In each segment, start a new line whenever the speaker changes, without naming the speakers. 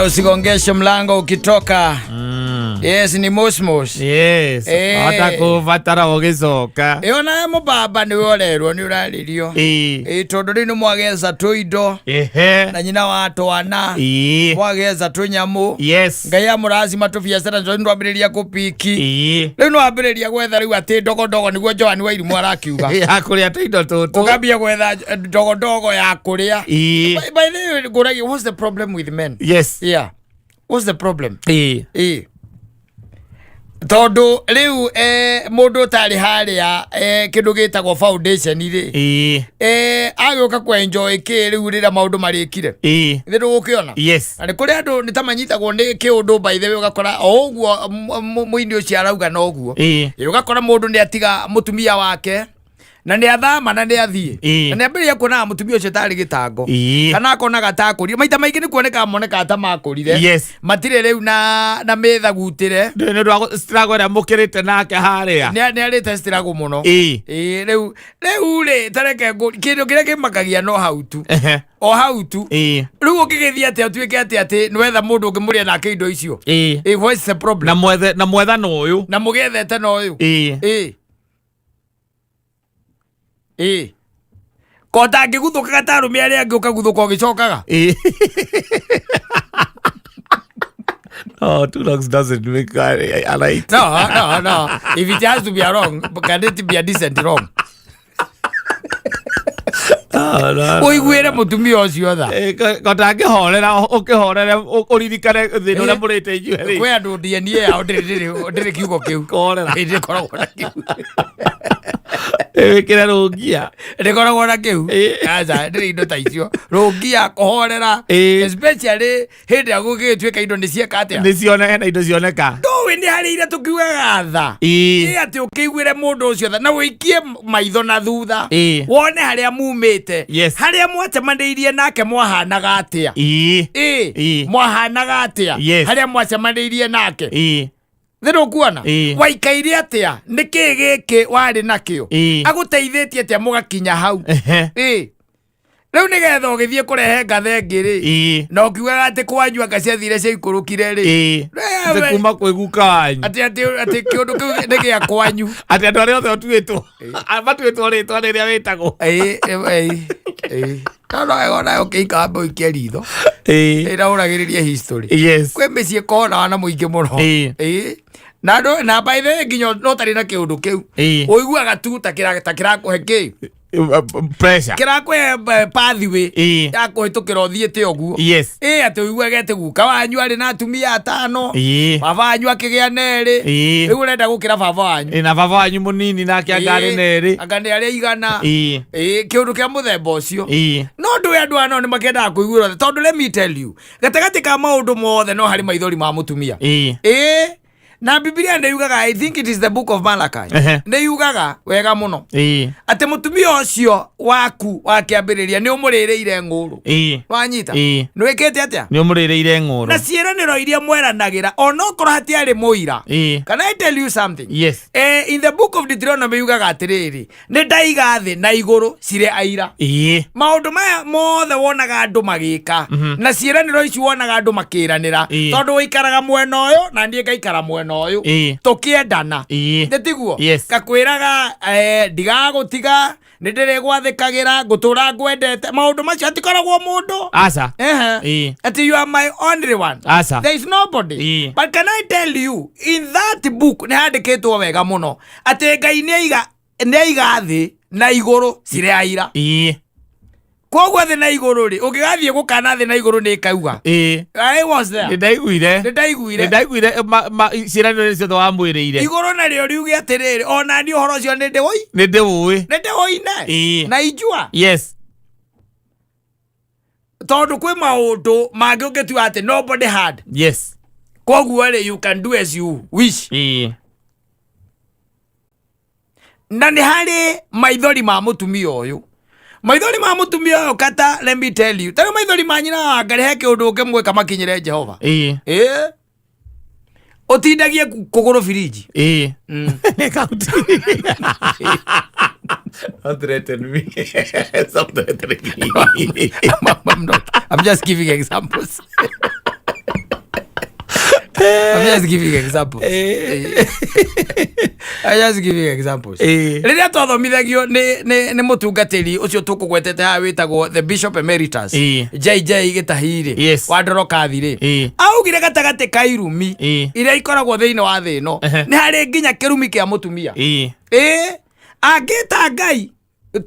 Usigongeshe mlango ukitoka. Yes, ni mosmos.
Yes. Atakũbatara ũgĩcoka.
Ĩ ona mũbaba nĩwe ũrerwo nĩ ũrarĩrio. Ĩ tondũ rĩu nĩ mwagetha tũindo na nyina wa twana. Mwagetha tũnyamũ. Ngai amũrathima tũbiacara njo nĩtwambĩrĩria kũpiki. Rĩu nĩwambĩrĩria gwetha rĩu atĩ ndogondogo nĩguo Joan wa Irimũ arakiuga.
Ya kũrĩa tũindo tũtũ.
Ũkambia gwetha ndogondogo ya kũrĩa. By the way, ngũragia, what's the problem with men? Yeah. What's the problem? Ĩ tondũ rĩu mũndũ ũtarĩ harĩa kĩndũ gĩtagwo foundation rĩ, agĩũka kwenjoy kĩ rĩu rĩrĩa maũndũ marĩkire? Nĩ ndũgũkĩona?
Yes.
Na nĩ kũrĩ andũ nĩ ta manyitagwo nĩ kĩũndũ, by the way, ũgakora o ũguo mũini ũcio arauga na ũguo. Ĩ, ũgakora mũndũ nĩ atiga mũtumia wake na nĩ athama na nĩ athiĩ na nĩ ambĩrĩria kuonaga mũtumia ũcio tarĩ gĩtango kana akonaga takũrire. Maita maingĩ nĩ kuonekaga monekaga ta makũrire. Matirĩ rĩu na mĩthagutĩre.
Nĩ ũndũ wa struggle ĩrĩa mũkĩrĩte nake harĩa.
Nĩ arĩte struggle mũno. Ĩ rĩu rĩ, tareke kĩndũ kĩrĩa kĩmakagia no hau tu. O hau tu. Rĩu ũngĩgĩthiĩ atĩa ũtuĩke atĩ nĩwetha mũndũ ũngĩmũrĩa nake indo icio? Ĩ, what's the problem?
Na mwethe na mwethano ũyũ.
Na mũgĩethete na ũyũ. Ĩ ĩ ko tangĩguthũkaga ta arũme arĩa angĩ, ũkaguthũka ũgĩcokaga.
No, two wrongs doesn't make a right.
No, if it has to be a wrong, can it be a decent wrong?
No.
Ũiguĩre mũtumia ũcio tha.
Ko tangĩhorera ũkĩhorere ũririkane thĩna ũrĩa mũrĩte inyuĩ rĩ.
Kwĩ andũ DNA yao ndĩrĩ kiugo kĩu.
Kũhorera.
Ndĩkoragwo na kĩu.
Wĩkĩre rũngia.
Ndĩkoragwo na kĩu. Aca, ndĩrĩ indo ta icio, rũngia, kũhorera. Especially hĩndĩ ĩrĩa gũgĩtuĩka indo nĩ cieka atĩa.
Nĩ cione hena indo cioneka.
Ndũĩ nĩ harĩ iria tũkiugaga tha. Ĩ atĩ ũkĩiguĩre mũndũ ũcio tha na ũikie maitho na thutha wone harĩa mumĩte, harĩa mwacemanĩirie nake mwahanaga atĩa. Ĩ mwahanaga atĩa? Harĩa mwacemanĩirie nake, thĩ ndũkuona? Waikaire atĩa? Nĩ kĩĩ gĩkĩ warĩ nakĩo? Agũteithĩtie atĩa mũgakinya hau? Ĩ rĩu nĩgetha ũgĩthiĩ kũrehe ngatha ĩngĩ rĩ, na ũkiugaga atĩ kwanyu anga ciathire ciaikũrũkire rĩ.
Atĩ kuma kwĩ guka wanyu.
Atĩ kĩũndũ kĩu nĩ gĩa kwanyu.
Atĩ andũ arĩa othe ũtuĩtwo matuĩtwo rĩtwa rĩrĩa wĩtagwo.
Ĩ, ĩ, ĩ, no no wega ũkĩika wambe ũikie ritho ĩraũragĩrĩria history. Kwĩ mĩciĩ konaga na mũingĩ mũno. Ĩ na andũ na by the way nginya no tarĩ na kĩũndũ kĩu ũiguaga tu ta kĩrakũhe kĩ.
Pressure.
Kĩrakũhe pathway ya kũhĩtũkĩra ũthiĩte ũguo. Ĩ atĩ ũiguage atĩ guka wanyu arĩ na atumia atano, baba wanyu akĩgĩa na erĩ. Rĩu ũrenda gũkĩra baba wanyu.
Na baba wanyu mũnini nake anga arĩ na erĩ.
Anga nĩ arĩ igana. Ĩ kĩũndũ kĩa mũthemba ũcio. No ndũĩ andũ aya nao nĩ makendaga kũiguĩrwo tha, tondũ let me tell you, gatagatĩ ka maũndũ mothe no harĩ maithori ma mũtumia. Ĩ na Bibilia nĩ yugaga, I think it is the Book of Malachi, nĩ yugaga wega mũno atĩ mũtumia ũcio waku wa kĩambĩrĩria nĩ ũmũrĩrĩire ng'ũrũ. Wanyita? Nĩ wĩkĩte atĩa?
Nĩ ũmũrĩrĩire ng'ũrũ.
Na ciĩranĩro iria mweranagĩra onokorwo hatiarĩ mũira. Can I tell you something?
Yes.
In the Book of Deuteronomy yugaga atĩrĩrĩ, nĩ ndaiga thĩ na igũrũ cirĩ aira. Maũndũ maya mothe wonaga andũ magĩka na ciĩranĩro ici wonaga andũ makĩranĩra, tondũ ũikaraga mwena ũyũ na niĩ ngaikara mwena ũyũ, tũkĩendana. Nĩ tiguo?
Yes.
Ngakwĩraga ndigagũtiga, nĩ ndĩrĩgwathĩkagĩra, ngũtũra ngwendete. Maũndũ macio hatikoragwo mũndũ.
Aca.
Ati you are my only one.
Aca.
There is nobody. But can I tell you, in that book nĩ handĩkĩtwo wega mũno atĩ Ngai nĩ aiga thĩ na igũrũ cirĩ aira. Koguo thĩ na igũrũ rĩ, ũngĩgathiĩ gũkana thĩ na igũrũ nĩ ĩkauga, "I was there."
Nĩ ndaiguire.
Nĩ ndaiguire.
Nĩ ndaiguire ciĩranĩro ciothe wamwĩrĩire.
Igũrũ narĩo riuge atĩrĩrĩ, ona niĩ ũhoro ũcio nĩ ndĩwoi.
Nĩ ndĩũĩ.
Nĩ ndĩwoine. Na ijua. Tondũ kwĩ maũndũ mangĩ ũngĩtua atĩ nobody had. Koguo rĩ, you can do as you wish. Na nĩ harĩ maithori ma mũtumia ũyũ, maithori ma mũtumia ũyũ kata, let me tell you, tarĩu maithori ma nyina wa Ngarĩ he kĩũndũ ũngĩmwĩka makinyĩre Jehova. Ĩ ũtindagie kũgũrũ birinji.
Nĩ kaunti. Don't threaten me. Stop threatening me.
I'm not, I'm just giving examples. I'm just giving examples. I'm just giving examples. Rĩrĩa twathomithagio nĩ mũtungatĩri ũcio tũkũgwetete haha wĩtagwo the Bishop Emeritus JJ Gĩtahi-rĩ, wa Ndorokathi rĩ, augire gatagatĩ ka irumi iria ikoragwo thĩinĩ wa thĩ ĩno nĩ harĩ nginya kĩrumi kĩa mũtumia. Ĩĩ, angĩta Ngai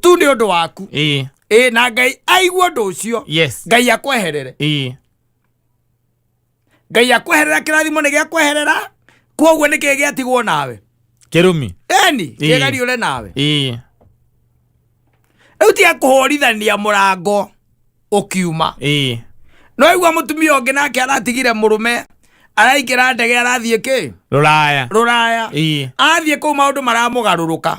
tu nĩ ũndũ waku. Ĩĩ, na Ngai aigue ũndũ ũcio. Ngai akweherere. Ngai akweherera, kĩrathimo nĩ gĩakweherera, koguo nĩ kĩĩ gĩatigwo nawe?
Kĩrumi.
Eni kĩgariũre nawe. Rĩu tiga kũhũrithania mũrango ũkiuma. No igua mũtumia ũngĩ nake aratigire mũrũme, araingĩra ndege, arathiĩ kĩ?
Rũraya.
Rũraya. Athiĩ kũu maũndũ maramũgarũrũka.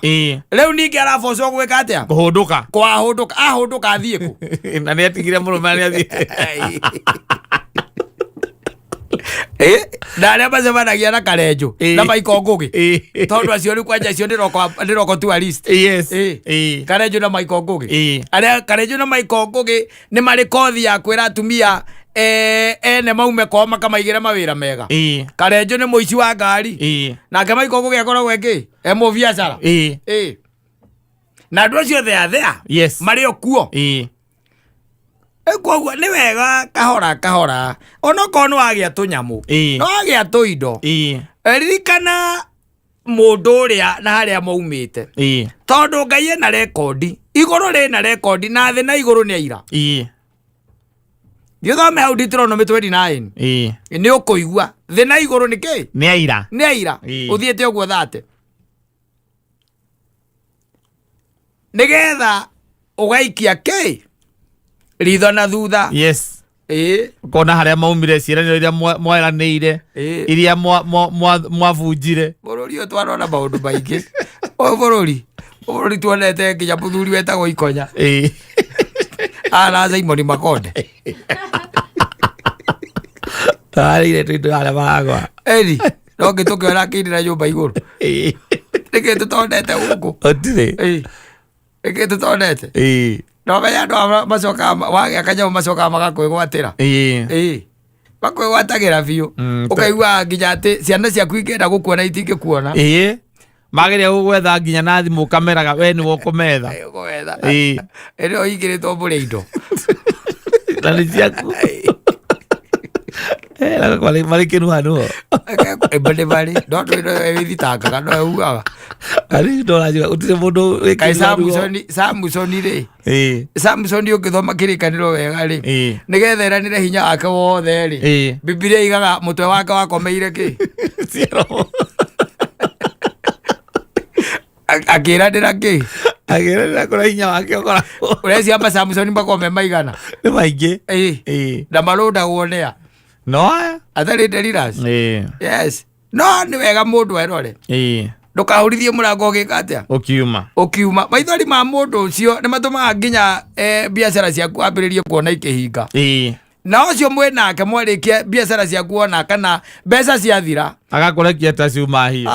Rĩu ningĩ arabocwo gwĩka atĩa?
Kũhũndũka.
Kwahũndũka, ahũndũka athiĩ kũ?
Na nĩ atigire mũrũme, nĩ athiĩ.
Na arĩa macemanagia na Karenjũ na Maiko Ngũgĩ, tondũ acio rĩu kwanja acio ndĩroko tourist. Karenjũ na Maiko Ngũgĩ, arĩa Karenjũ na Maiko Ngũgĩ nĩ marĩ kothi ya kwĩra atumia ene maume kwao makamaigĩre mawĩra mega. Karenjũ nĩ mũici wa ngari, nake Maiko Ngũgĩ akoragwo ĩngĩ e mũbiacara. Na andũ acio othe athea marĩ o kuo. Koguo nĩ wega kahora kahora, onokorwo nĩ wagĩa tũnyamũ, nĩ wagĩa tũindo, ririkana mũndũ ũrĩa na harĩa maumĩte, tondũ Ngai ena rekondi, igũrũ rĩna rekondi, na thĩ na igũrũ nĩ aira. Thiĩ ũthome hau Deuteronomy 29, nĩ ũkũigua thĩ na igũrũ nĩ kĩ?
Nĩ aira.
Nĩ aira. Ũthiĩte ũguo thate nĩgetha ũgaikia kĩ ritho na thutha.
Ũkona harĩa maumire, ciĩranĩro iria mweranĩire, iria mwabunjire.
Bũrũri ũyũ twarona maũndũ maingĩ. Ũyũ bũrũri tuonete nginya mũthuri wetagwo Ikonya ara Simon Makonde.
Tarĩire tũindo arĩa maragwa.
Eri no ngĩ tũkĩona akĩinĩra nyũmba igũrũ. Nĩkĩ tũtonete gũkũ?
Gũtirĩ.
Nĩkĩ tũtonete? No menya andũ aya macokaga wagĩa kanyamũ macokaga magakwĩgwatĩra. Makwĩgwatagĩra biũ. Ũkaigua nginya atĩ ciana ciaku ingĩenda gũkuona itingĩkuona.
Mageria gũgwetha nginya na thimũ, ũkameraga we nĩwe ũkũmetha.
Ũkũmetha. Ĩrĩa ũhingĩrĩtwo mbũrĩ indo.
Na nĩ ciaku. Na marĩ kĩnuanuo.
Nĩ marĩ no ndũĩ nowe wĩthitangaga, nowe ugaga.
Arĩ ndoranjĩra gũtirĩ mũndũ wĩ
Kaĩ
kĩnuanuo.
Samusoni rĩ, Samusoni ũngĩthoma kĩrĩkanĩro wega rĩ, nĩgetha ĩranĩre hinya wake wothe rĩ, Bibilia igaga mũtwe wake wakomeire kĩ?
Ciero.
Akĩranĩra kĩ?
Agĩranĩra kũrĩa hinya wake ũkoragwo.
Ũreciria ma Samusoni makoragwo me maigana?
Nĩ maingĩ.
Na marũndagwo nĩa?
No aya.
Atarĩ Delilahs? Yes, no nĩ wega mũndũ erore. Ndũkahũrithie mũrango ũgĩka atĩa?
Ũkiuma.
Ũkiuma. Maithori ma mũndũ ũcio nĩ matũmaga nginya biacara ciaku ambĩrĩrie kuona ikĩhinga. Na ũcio mwĩ nake mwarĩkia biacara ciaku ona kana mbeca ciathira,
Agakũrekia ta ciuma hiyo.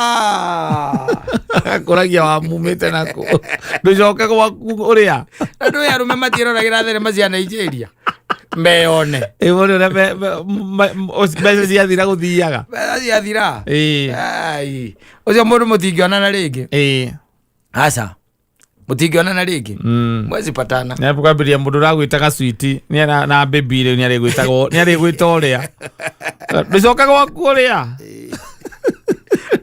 Agakũragia wamumĩte nako, ndũcoke gwaku ũrĩa.
Andũ aya arũme matiĩroragĩra thenema cia Nigeria meyone.
Ĩĩ, ũrĩa mbeca ciathira gũthiaga.
Mbeca ciathira. Ai, ũcio mũndũ mũtingĩonana rĩngĩ. Aca, mũtingĩonana rĩngĩ. Mwezi patana.
Nĩ kwambĩrĩria mũndũ ũragwĩtaga switi nĩ na baby, rĩu nĩ arĩgwĩtagwo, nĩ arĩgwĩta ũrĩa ndũcoke gwaku ũrĩa.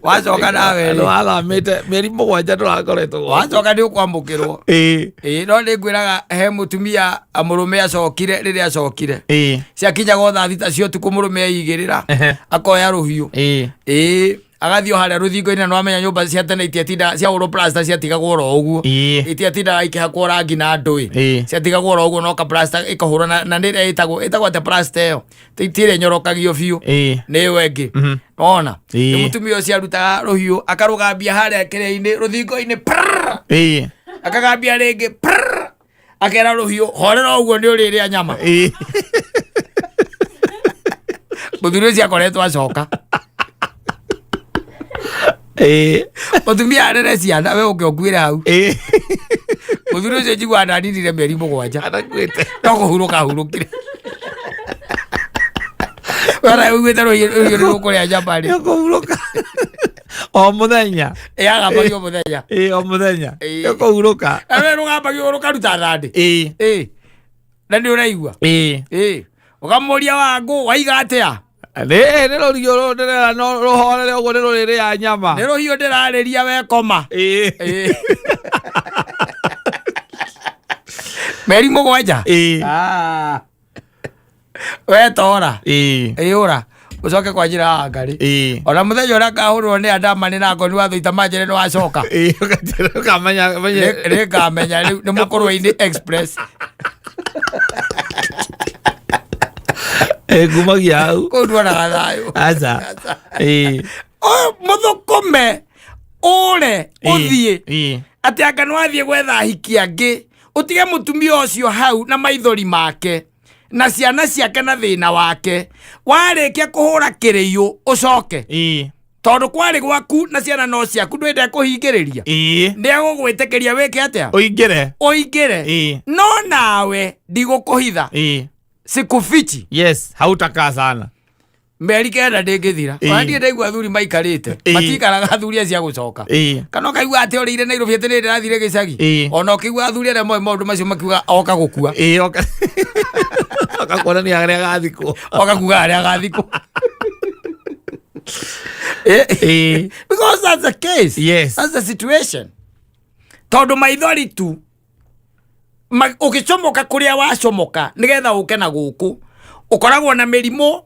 Wacoka nawe
Andũ
rĩ,
wathamĩte mĩeri 7 ndũrakoretwo gwaku.
Wacoka nĩ ũkwamũkĩrwo. Ĩĩ, no nĩ ngwĩraga he mũtumia mũrũme acokire, rĩrĩa acokire ciakinyaga o thaa 6 cia ũtukũ, mũrũme eigĩrĩra, akoya rũhiũ, ĩĩ, agathiĩ o harĩa rũthingo-inĩ, na nĩwamenya nyũmba cia tene itiatinda ciahũrwo plaster, ciatigagwo oro ũguo. Itiatindaga ikĩhakwo rangi na ndũĩ. Ciatigagwo oro ũguo, no ka plaster ĩkahũrwo na nĩ ĩrĩa ĩtagwo atĩa plaster ĩyo? Ti ĩrĩa ĩnyorokagio biũ, nĩ ĩyo ĩngĩ ona. Nĩ mũtumia ũcio arutaga rũhiũ, akarũgambia harĩa kĩrĩa-inĩ rũthingo-inĩ, prrrr, akagambia rĩngĩ, prrrr, akera rũhiũ, "Horera ũguo, nĩ ũrĩrĩa nyama." Mũthuri ũcio akoretwo acoka, mũtumia arere ciana, we ũke ũkuĩre hau. Mũthuri ũcio njiguaga ndaninire mĩeri 7.
Anakuĩte.
No kũhurũka ahurũkire. Wara uguĩte rũhiũ rũhiũ nĩ rũkũrĩa nyama rĩ.
Nĩũkũhurũka o mũthenya.
Ĩyagambagio mũthenya.
Ĩĩ, o mũthenya.
Ĩĩ.
Nĩũkũhurũka.
Na rũrĩa rũgambagio rũkaruta thandĩ.
Ĩĩ.
Ĩĩ. Na nĩ ũraigua.
Ĩĩ.
Ĩĩ. Ũkamũria wangũ waiga atĩa?
Nĩ nĩ rũriũ rũrũ ndĩrera no rũhorere ũguo nĩ rũrĩrĩa nyama.
Nĩ rũhiũ ndĩrarĩria wekoma.
Ĩĩ.
Ĩĩ. Meri 7.
Ĩĩ.
Ah. Wetora.
Ĩĩ.
Ĩũra. Ũcoke kwa njĩra ya Ngarĩ.
Ĩĩ.
Ona mũthenya ũrĩa ngahũrwo nĩ Adama nĩ nako nĩ wathoita manjĩre nĩ wacoka.
Ĩĩ, ũgatĩra ũkamenya menye.
Nĩ ngamenya rĩu nĩ mũkũrwe-inĩ express.
Ĩĩ, kumagia hau.
Kũu nduonaga thayũ.
Aca. Ĩĩ.
Ũyũ mũthũkũme ũre ũthiĩ
Ĩĩ.
atĩ anga nĩ wathiĩ gwetha ahiki angĩ ũtige mũtumia ũcio hau na maithori make na ciana ciake na thĩna wake warĩkia kũhũra kĩrĩyũ ũcoke
Ĩĩ.
tondũ kwarĩ gwaku na ciana no ciaku ndwende kũhingĩrĩria
Ĩĩ.
nĩ egũgwĩtĩkĩria wĩke atĩa
Ũingĩre.
ũingĩre
Ĩĩ.
no nawe ndigũkũhitha
Ĩĩ.
sikufichi
Yes, hautakaa sana.
mĩeri 9 ndĩngĩthira
Ĩĩ.
ona niĩ ndaigua athuri maikarĩte
Ĩĩ.
matikaraga athuri acio a gũcoka
Ĩĩ.
kana ũkaigua atĩ ũrĩire Nairobi atĩ nĩ ndĩrathire gĩcagi
Ĩĩ.
ona ũkĩigua athuri arĩa moĩ maũndũ macio makiuga oka gũkua
Ĩĩ, oka. Oka kuonania harĩa agathikwo.
oka kuga harĩa agathikwo Eh,
Ĩĩ.
because that's the case.
Yes.
That's the situation. Tondũ maithori tu ũgĩcomoka kũrĩa wacomoka nĩgetha ũke na gũkũ ũkoragwo na mĩrimũ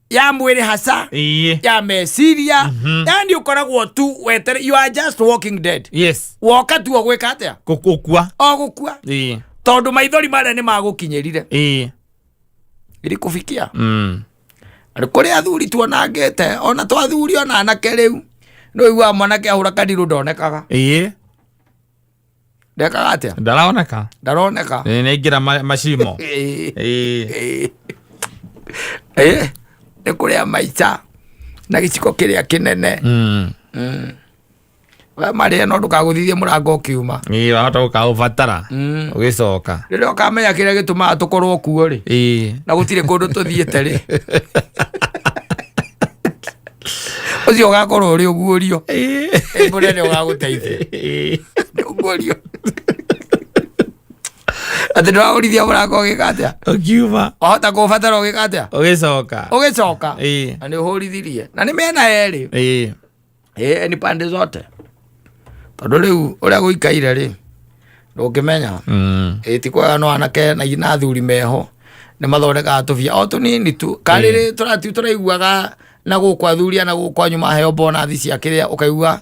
ya mwĩrĩ haca
Ĩĩ.
ya meciria yani ũkoragwo tu wetere you are just walking dead.
Yes.
Woka tu ũgwĩka atĩa?
Gũkua.
O gũkua.
Ĩĩ.
Tondũ maithori marĩa nĩ magũkinyĩrire.
Ĩĩ.
Irikufikia. Nĩ kũrĩ athuri tuonangĩte ona to athuri ona anake rĩu nĩ ũiguaga mwanake ahũra kandirũ ndonekaga.
Ĩĩ.
Ndekaga atĩa?
Ndaroneka.
Ndaroneka.
Ĩĩ, nĩaingĩra macimo.
Ĩĩ.
Ĩĩ.
Ĩĩ. Ĩĩ. Nĩ kũrĩa maica na gĩciko kĩrĩa kĩnene. We marĩe no ndũkagũthithie mũrango ũkiuma.
Ĩĩ, wahota gũkaũbatara ũgĩcoka.
Rĩrĩa ũkamenya kĩrĩa gĩtũmaga tũkorwo kuo rĩ
Ĩĩ.
na gũtirĩ kũndũ tũthiĩte rĩ ũcio ũgakorwo ũrĩ ũguũrio.
Ĩĩ.
Ĩ, mũnene ũgagũteithia.
Ĩĩ.
Nĩ ũguũrio. Atĩ ndũragũrithia mũrango ũgĩka atĩa?
Ũkiuma.
Wahota kũũbatara ũgĩka atĩa?
Ũgĩcoka.
Ũgĩcoka.
Ĩĩ.
Na nĩ ũhũrithirie. Na nĩ mĩena yerĩ.
Ĩĩ.
Ĩĩ, ni pande zote. Tondũ rĩu ũrĩa gũikaire rĩ ndũngĩmenya. Ĩĩ, ti kwega no anake na athuri meho nĩ mathondekaga tũbia o tũnini tu karĩrĩ tũrati tũraiguaga na gũkũ athuri na gũkũ anyu maheo bonathi cia kĩrĩa ũkaigua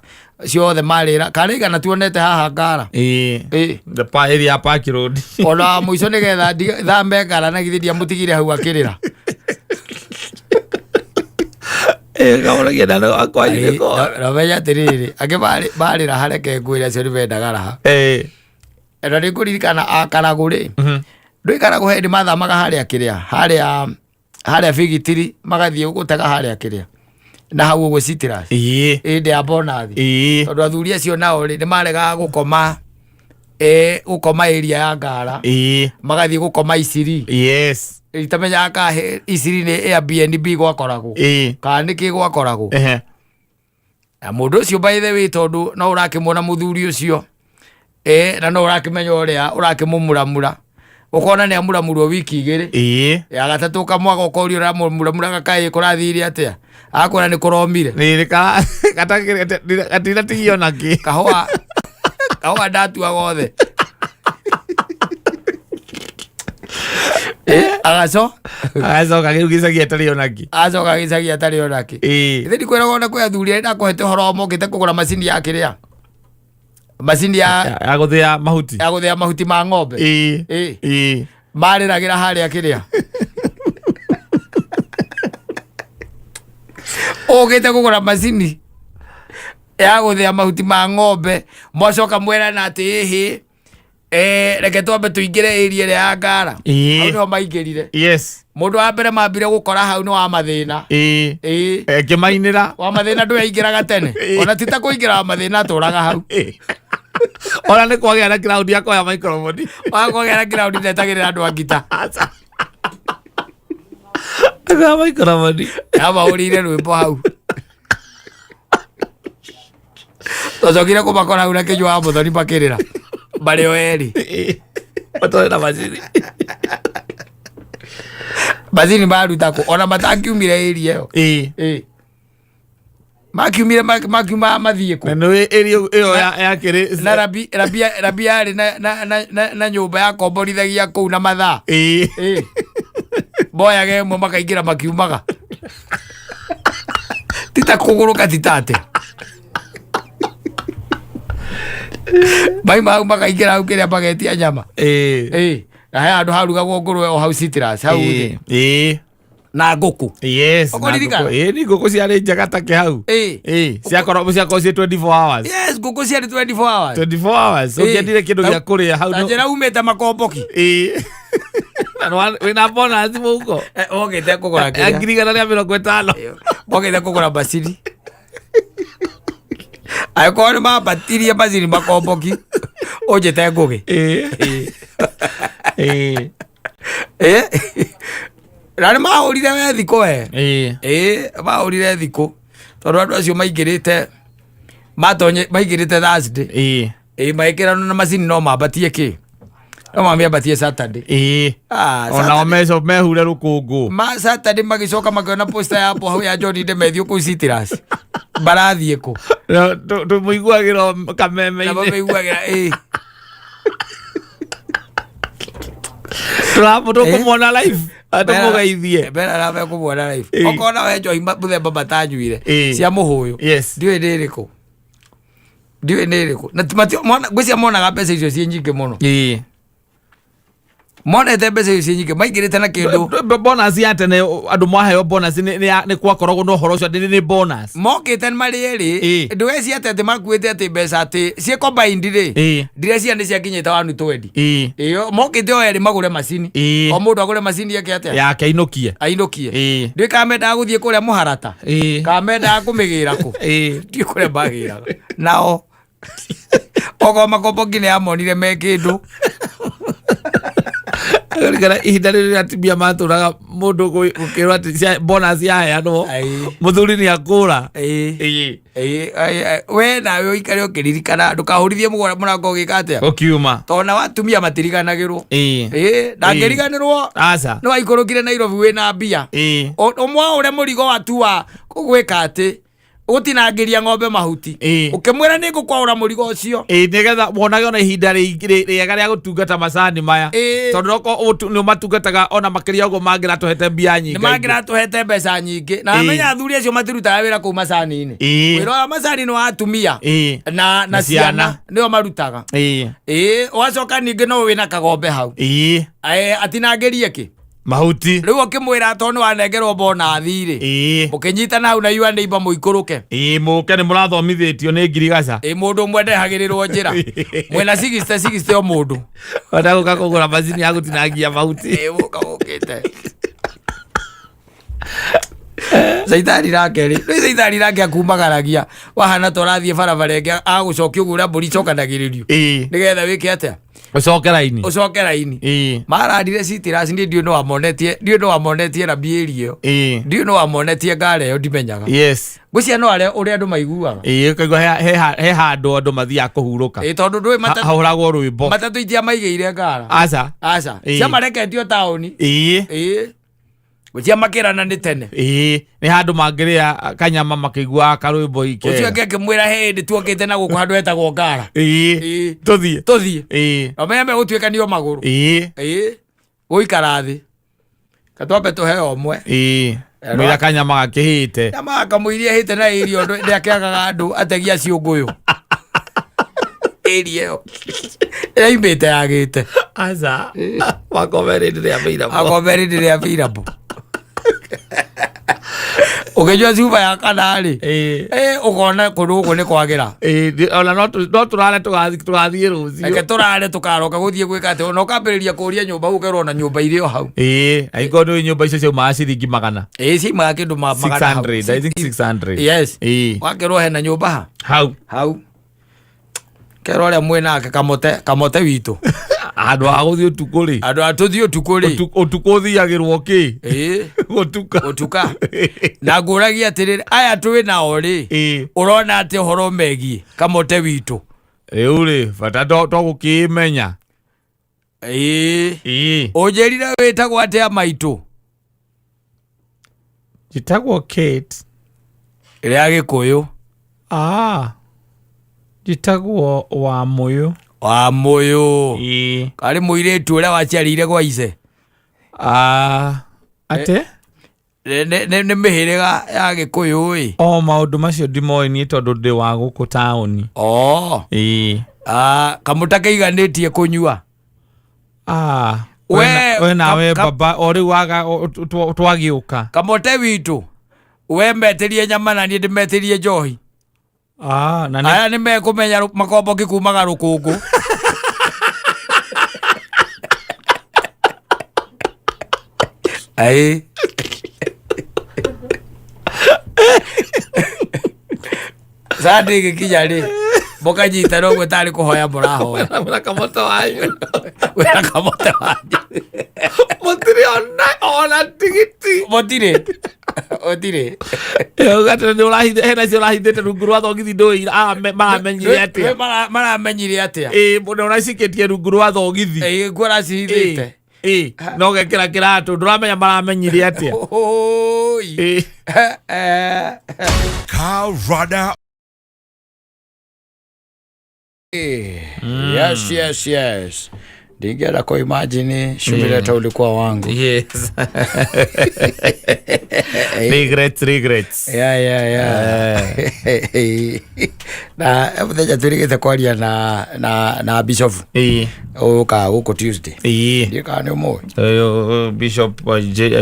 ciothe marĩra karĩ igana tuonete haha ngara.
Ĩĩ.
Ĩĩ.
The pa area ya Park Road.
Ona mũico nĩgetha thambe ngara na githĩ ndiamũtigire hau akĩrĩra.
Ĩĩ, kaũragia na no akwanyu
Ĩĩ,
nĩko.
na menya atĩrĩrĩ angĩ marĩra hareke ngwĩre acio nĩ mendaga raha.
Ĩĩ.
Na nĩ ngũririkana akaragũ rĩ ndũikaragũ hĩndĩ mathamaga harĩa kĩrĩa harĩa bigitiri magathiĩ gũtega harĩa kĩrĩa na hau ũguo Citrus.
Ĩĩ.
Hĩndĩ ya bonathi.
Ĩĩ.
Tondũ athuri acio nao rĩ nĩ maregaga gũkoma gũkoma area ya Ngara.
Ĩĩ.
Magathiĩ gũkoma Isiri.
Yes.
Itamenyaga ka Isiri nĩ Airbnb gwakoragwo.
Ĩĩ.
Kana nĩkĩ gwakoragwo.
Ehe.
Na mũndũ ũcio by the way tondũ no ũrakĩmuona mũthuri ũcio na no ũrakĩmenya ũrĩa ũrakĩmũmuramura ũkona nĩ amuramurwo wiki 2.
Ĩĩ.
Ya gatatũ ũkamwaga ũkoria ũramũmuramuraga kaĩ kũrathire atĩa akwĩra nĩ kũromire.
Nĩ gatinatigio nakĩ.
Kahũa kahũa ndatua gothe. Agaco
Agacoka rĩu gĩcagi atarĩ onakĩ.
Agacoka gĩcagi atarĩ onakĩ.
Ĩĩ.
Ithe ndikwĩraga ona kwĩ athuri arĩa ndakũhete ũhoro wa mokĩte kũgũra macini ya kĩrĩa macini ya
Ya gũthĩa mahuti.
ya gũthĩa mahuti ma ng'ombe.
Ĩĩ.
Ĩĩ.
Ĩĩ.
Marĩragĩra harĩa kĩrĩa ũkĩte kũgũra macini ya gũthĩa mahuti ma ng'ombe mwacoka mwerana atĩ ĩhĩ reke twambe tũingĩre area ĩrĩa ya Ngara.
Ĩĩ.
Hau nĩho maingĩrire.
Yes.
Mũndũ wa mbere mambire gũkora hau nĩ wa mathĩna.
Ĩĩ.
Ĩĩ.
Ĩkĩmainĩra.
Wa mathĩna ndũyaingĩraga tene.
Ĩĩ.
Ona ti ta kũingĩra wa mathĩna atũraga hau.
Ĩĩ. Ona nĩ kwagĩa na kiraũndi akoya microphone.
Wa kwagĩa na kiraũndi ndetagĩrĩra andũ a ngita.
Aca. Aga maikoroboni.
Yamahũrĩire rwĩmbo hau. Twacokire kũmakora hau na kĩnyua wa mũthoni makĩrĩra. Marĩ o erĩ.
Matwarĩ na macini.
Macini maruta kũ? Ona matangiumire area ĩyo.
Ĩĩ.
Ĩĩ. Makiumire makiuma mathiĩ kũ?
Na nĩ ĩrio ĩyo yakĩrĩ.
Na rabi rabi rabi yarĩ na na na na, na nyũmba yakomborithagia kũu na mathaa.
Ĩĩ.
Ĩĩ. Moyaga ĩmwe makaingĩra makiumaga. Tita kũgũrũka tita atĩa. Maima hau makaingĩra hau kĩrĩa magetia nyama.
Ĩĩ.
Ĩĩ. Na he handũ harugagwo ngũrwe o hau Citrus hau thĩ.
Ĩĩ. Ĩĩ.
Na ngũkũ.
Yes. na
Ũkũririkana?
ngũkũ. Ĩĩ, nĩ ngũkũ ciarĩ njega ta kĩ hau.
Ĩĩ.
Ĩĩ, ciakorwo ciakorwo ciĩ 24 hours.
Yes, ngũkũ ciarĩ 24 hours.
24 hours.
Ĩĩ.
Ũngĩendire kĩndũ gĩa kũrĩa hau.
Ta
no-
njĩra umĩte makomboki.
Ĩĩ. Na wĩna bonus mũhuko.
Eh, Wokĩte kũgũra
Ya
kĩrĩa?
150,000.
Wokĩte kũgũra macini. Angĩkorwo nĩ mambatirie macini makomboki, ũnjĩte ngũgĩ.
Ĩĩ. Ĩĩ.
Eh? Na nĩ mahũrire we thikũ we.
Ĩĩ.
Ĩĩ, mahũrire thikũ. Tondũ andũ acio maingĩrĩte matonye maingĩrĩte Thursday.
Ĩĩ.
Ĩĩ magĩkĩranwo na macini no mambatie kĩ? No mamĩambatie Saturday.
Ĩĩ.
Ah,
Onao meco mehure rũkũngũ.
Ma Saturday magĩcoka makĩona poster ya hau ya John Demethiũ kũu Citrus. Marathiĩ kũ?
Tũmũiguagĩra
Na
kameme-inĩ.
mamĩiguagĩra ĩĩ.
Tũkũmwona live. Tũmũgeithie.
Mbere arabe kũmuona live.
Ĩĩ.
Okorwo nawe njohi mũthemba matanyuire
Ĩĩ.
cia mũhũyũ.
Yes.
Ndiũĩ nĩ ĩrĩkũ. Ndiũĩ nĩ ĩrĩkũ. Na ngwĩciria monaga mbeca icio ciĩ nyingĩ mũno.
Ĩĩ.
Monete mbeca icio ciĩ nyingĩ maingĩrĩte na kĩndũ
Bonus ya tene andũ mwaheo bonus nĩ kwakoragwo na ũhoro ũcio atĩ nĩ bonus.
Mokĩte marĩ erĩ.
Ĩĩ.
Ndũgeciria atĩ atĩ makuĩte atĩ mbeca atĩ ciĩ combined rĩ.
Ĩĩ.
Ndireciria nĩ ciakinyĩte 120.
Ĩĩ.
Ĩyo mokĩte o erĩ magũre macini.
Ĩĩ.
O mũndũ agũre macini eke atĩa?
Yake ainũkie.
Ainũkie.
Ĩĩ.
Ndiũĩ kana mendaga gũthiĩ kũrĩa mũharata.
Ĩĩ.
Kana mendaga kũmĩgĩra kũ.
Ĩĩ.
Ndiũĩ kũrĩa magĩraga. Nao okorwo makomboki nĩ amonire me kĩndũ.
Ririkana ihinda rĩrĩ atumia matũraga mũndũ gũkĩrwo atĩ bonus yaheanwo
Aĩ.
mũthuri nĩ akũra.
Ĩĩ.
Ĩĩ.
Ĩĩ, ĩĩ, ĩĩ, we nawe ũikare ũkĩririkana ndũkahũrithie mũrango ũgĩka atĩa
Ũkiuma.
tondũ nao atumia matiriganagĩrwo.
Ĩĩ.
Ĩĩ, ndangĩriganĩrwo
Aca.
nĩ waikũrũkire Nairobi wĩna mbia.
Ĩĩ.
Ũmwaũre mũrigo watua gwĩka atĩ gũtinangĩria ng'ombe mahuti.
Ĩĩ.
Ũkĩmwĩra nĩ ngũkwaũra mũrigo ũcio.
Ĩĩ nĩgetha wonage ona ihinda rĩega rĩa gũtungata macani maya.
Ĩĩ.
Tondũ okorwo nĩ ũmatungataga ona makĩria ũguo mangĩratũhete mbia nyingĩ.
Nĩ mangĩratũhete mbeca nyingĩ. Na
Ĩĩ.
amenya athuri acio matirutaga wĩra kũu macani-inĩ.
Ĩĩ.
Wĩra wa macani nĩ wa atumia.
Ĩĩ.
Na
Na ciana.
ciana nĩo marutaga.
Ĩĩ.
Ĩĩ, ũgacoka ningĩ no wĩna kagombe hau.
Ĩĩ.
Atinangĩrie kĩ?
Mahuti.
Rĩu ũkĩmwĩra tondũ nĩ wanengerwo bonathi rĩ.
Ĩĩ.
Mũkĩnyitana hau na your neighbor mũikũrũke.
Ĩĩ mũke nĩ mũrathomithĩtio nĩ ngirigaca.
Ĩ mũndũ ũmwe ndehagĩrĩrwo njĩra. Mwĩna 60 60 o mũndũ.
Wenda gũka kũgũra macini ya gũtinangia mahuti.
Ĩ gũka gũkĩte. Caitani nake rĩ, rĩu caitani nake akumagaragia wahana ta ũrathiĩ barabara ĩngĩ agũcokia ũguo ũrĩa mbũri icokanagĩrĩrio.
Ĩĩ.
Nĩgetha wĩke atĩa?
Ũcoke raini.
Ũcoke raini.
Ĩĩ.
Marandire Citrus niĩ ndiũĩ nĩ wamonetie, ndiũĩ nĩ wamonetie rambi ĩria ĩyo.
Ĩĩ.
Ndiũĩ nĩ wamonetie ngara ĩyo ndimenyaga.
Yes.
Ngwĩciria no arĩa ũrĩa andũ maiguaga.
Ĩĩ ũkaigua he handũ andũ mathiaga kũhurũka.
Ĩĩ tondũ ndũĩ
Hahũragwo rwĩmbo.
matatũ itiamaigĩire ngara.
Aca.
Aca.
Ĩĩ.
Ciamareketio taũni.
Ĩĩ.
Ĩĩ. Ngwĩciria makĩrana nĩ tene.
Ĩĩ nĩ handũ mangĩrĩa kanyama makĩiguaga karwĩmbo
Ũcio
ikega.
ũngĩ akĩmwĩra he hĩndĩ tuokĩte na gũkũ handũ hetagwo ngara.
Ĩĩ.
Ĩĩ.
Tũthiĩ.
Tũthiĩ.
Ĩĩ.
Na ũmenye megũtuĩkanio magũrũ.
Ĩĩ.
Ĩĩ. Gũikara thĩ. Katwambe tũheo ũmwe.
Ĩĩ. Mwĩra kanyama gakĩhĩte.
Nyama kamũiria hĩte na irio ndĩakĩagaga andũ ategi a ciũngũyũ. Ĩria ĩyo. Ĩraimĩte yagĩte.
Aca. Makome rĩndĩ rĩa available.
Akombe rĩndĩ rĩa available. Ũkĩnyua cuba ya kana rĩ.
Ĩĩ.
Ĩ ũkona kũndũ gũkũ nĩ kwagĩra.
Ĩĩ ona no tũrare tũgathiĩ rũciũ.
Reke tũrare tũkaroka gũthiĩ gwĩka atĩ ona ũkambĩrĩria kũria nyũmba ũkerwo ona nyũmba irĩ o hau.
Ĩĩ angĩkorwo nĩ nyũmba icio ciaumaga ciringi magana.
Ĩĩ ciaumaga kĩndũ magana hau.
600 I think 600.
Yes.
Ĩĩ.
Wakerwo hena nyũmba ha?
Hau.
Hau. Kerwo ũrĩa mwĩ nake kamote witũ.
Handũ ha gũthiĩ ũtukũ rĩ.
Andũ a tũthiĩ ũtukũ rĩ.
Ũtukũ ũthiagĩrwo kĩ?
Ĩĩ.
Gũtuka.
Gũtuka. Na ngũragia atĩrĩrĩ, aya twĩ nao rĩ, ũrona atĩ ũhoro megiĩ kamote witũ?
Rĩu rĩ, bata to gũkĩmenya.
Ĩĩ.
Ĩĩ.
Ũnjĩrire wĩtagwo atĩa maitũ?
Njĩtagwo Kate.
Rĩa Gĩkũyũ.
Ah. Njĩtagwo Wamũyũ.
Wamũyũ.
Ĩĩ.
Karĩ mũirĩtu ũrĩa waciarĩire gwa ice?
Ah. Ate?
Nĩ mĩhĩrĩga ya Gĩkũyũ ĩ.
O maũndũ macio ndimoĩ niĩ tondũ ndĩ wa gũkũ taũni.
Oh.
Ĩĩ.
Ah, kamũta kaiganĩtie kũnyua.
Ah.
We-
We nawe baba o rĩu waga twagĩũka.
Kamote witũ, we metĩrie nyama na niĩ ndĩmetĩrie njohi.
Ah, na nĩ
Aya nĩ mekũmenya makomboki kumaga rũkũngũ. Aĩ. Sunday ĩgĩkinya rĩ, mũkanyitana ũguo tarĩ kũhoya mũrahoya.
Na kamote wanyu.
Wĩna kamote wanyu.
Mũtirĩ ona tigiti.
Mũtirĩ. Mũtirĩ.
Gatene nĩ ũrahithe hena icio ũrahithĩte rungu rwa thogithi ndũĩ maramenyire atĩa.
Maramenyire atĩa?
Ĩĩ mũndũ ũracikĩtie rungu rwa thogithi.
Ĩĩ nguo aracihithĩte.
Ĩĩ no gekĩra kĩratũ ndũramenya maramenyire atĩa.
Oi.
Ĩĩ.
Car Rada.
Yes, yes, yes. Ndingĩenda kũ imagine shumileta ulikuwa wangu.
Yes. Regrets, regrets.
Yeah. Na mũthenya twĩrĩgĩte kwaria na bishop
Ĩĩ.
ũkaga gũkũ Tuesday.
Ĩĩ.
Ndiũĩ kana nĩ ũmũĩ.
Bishop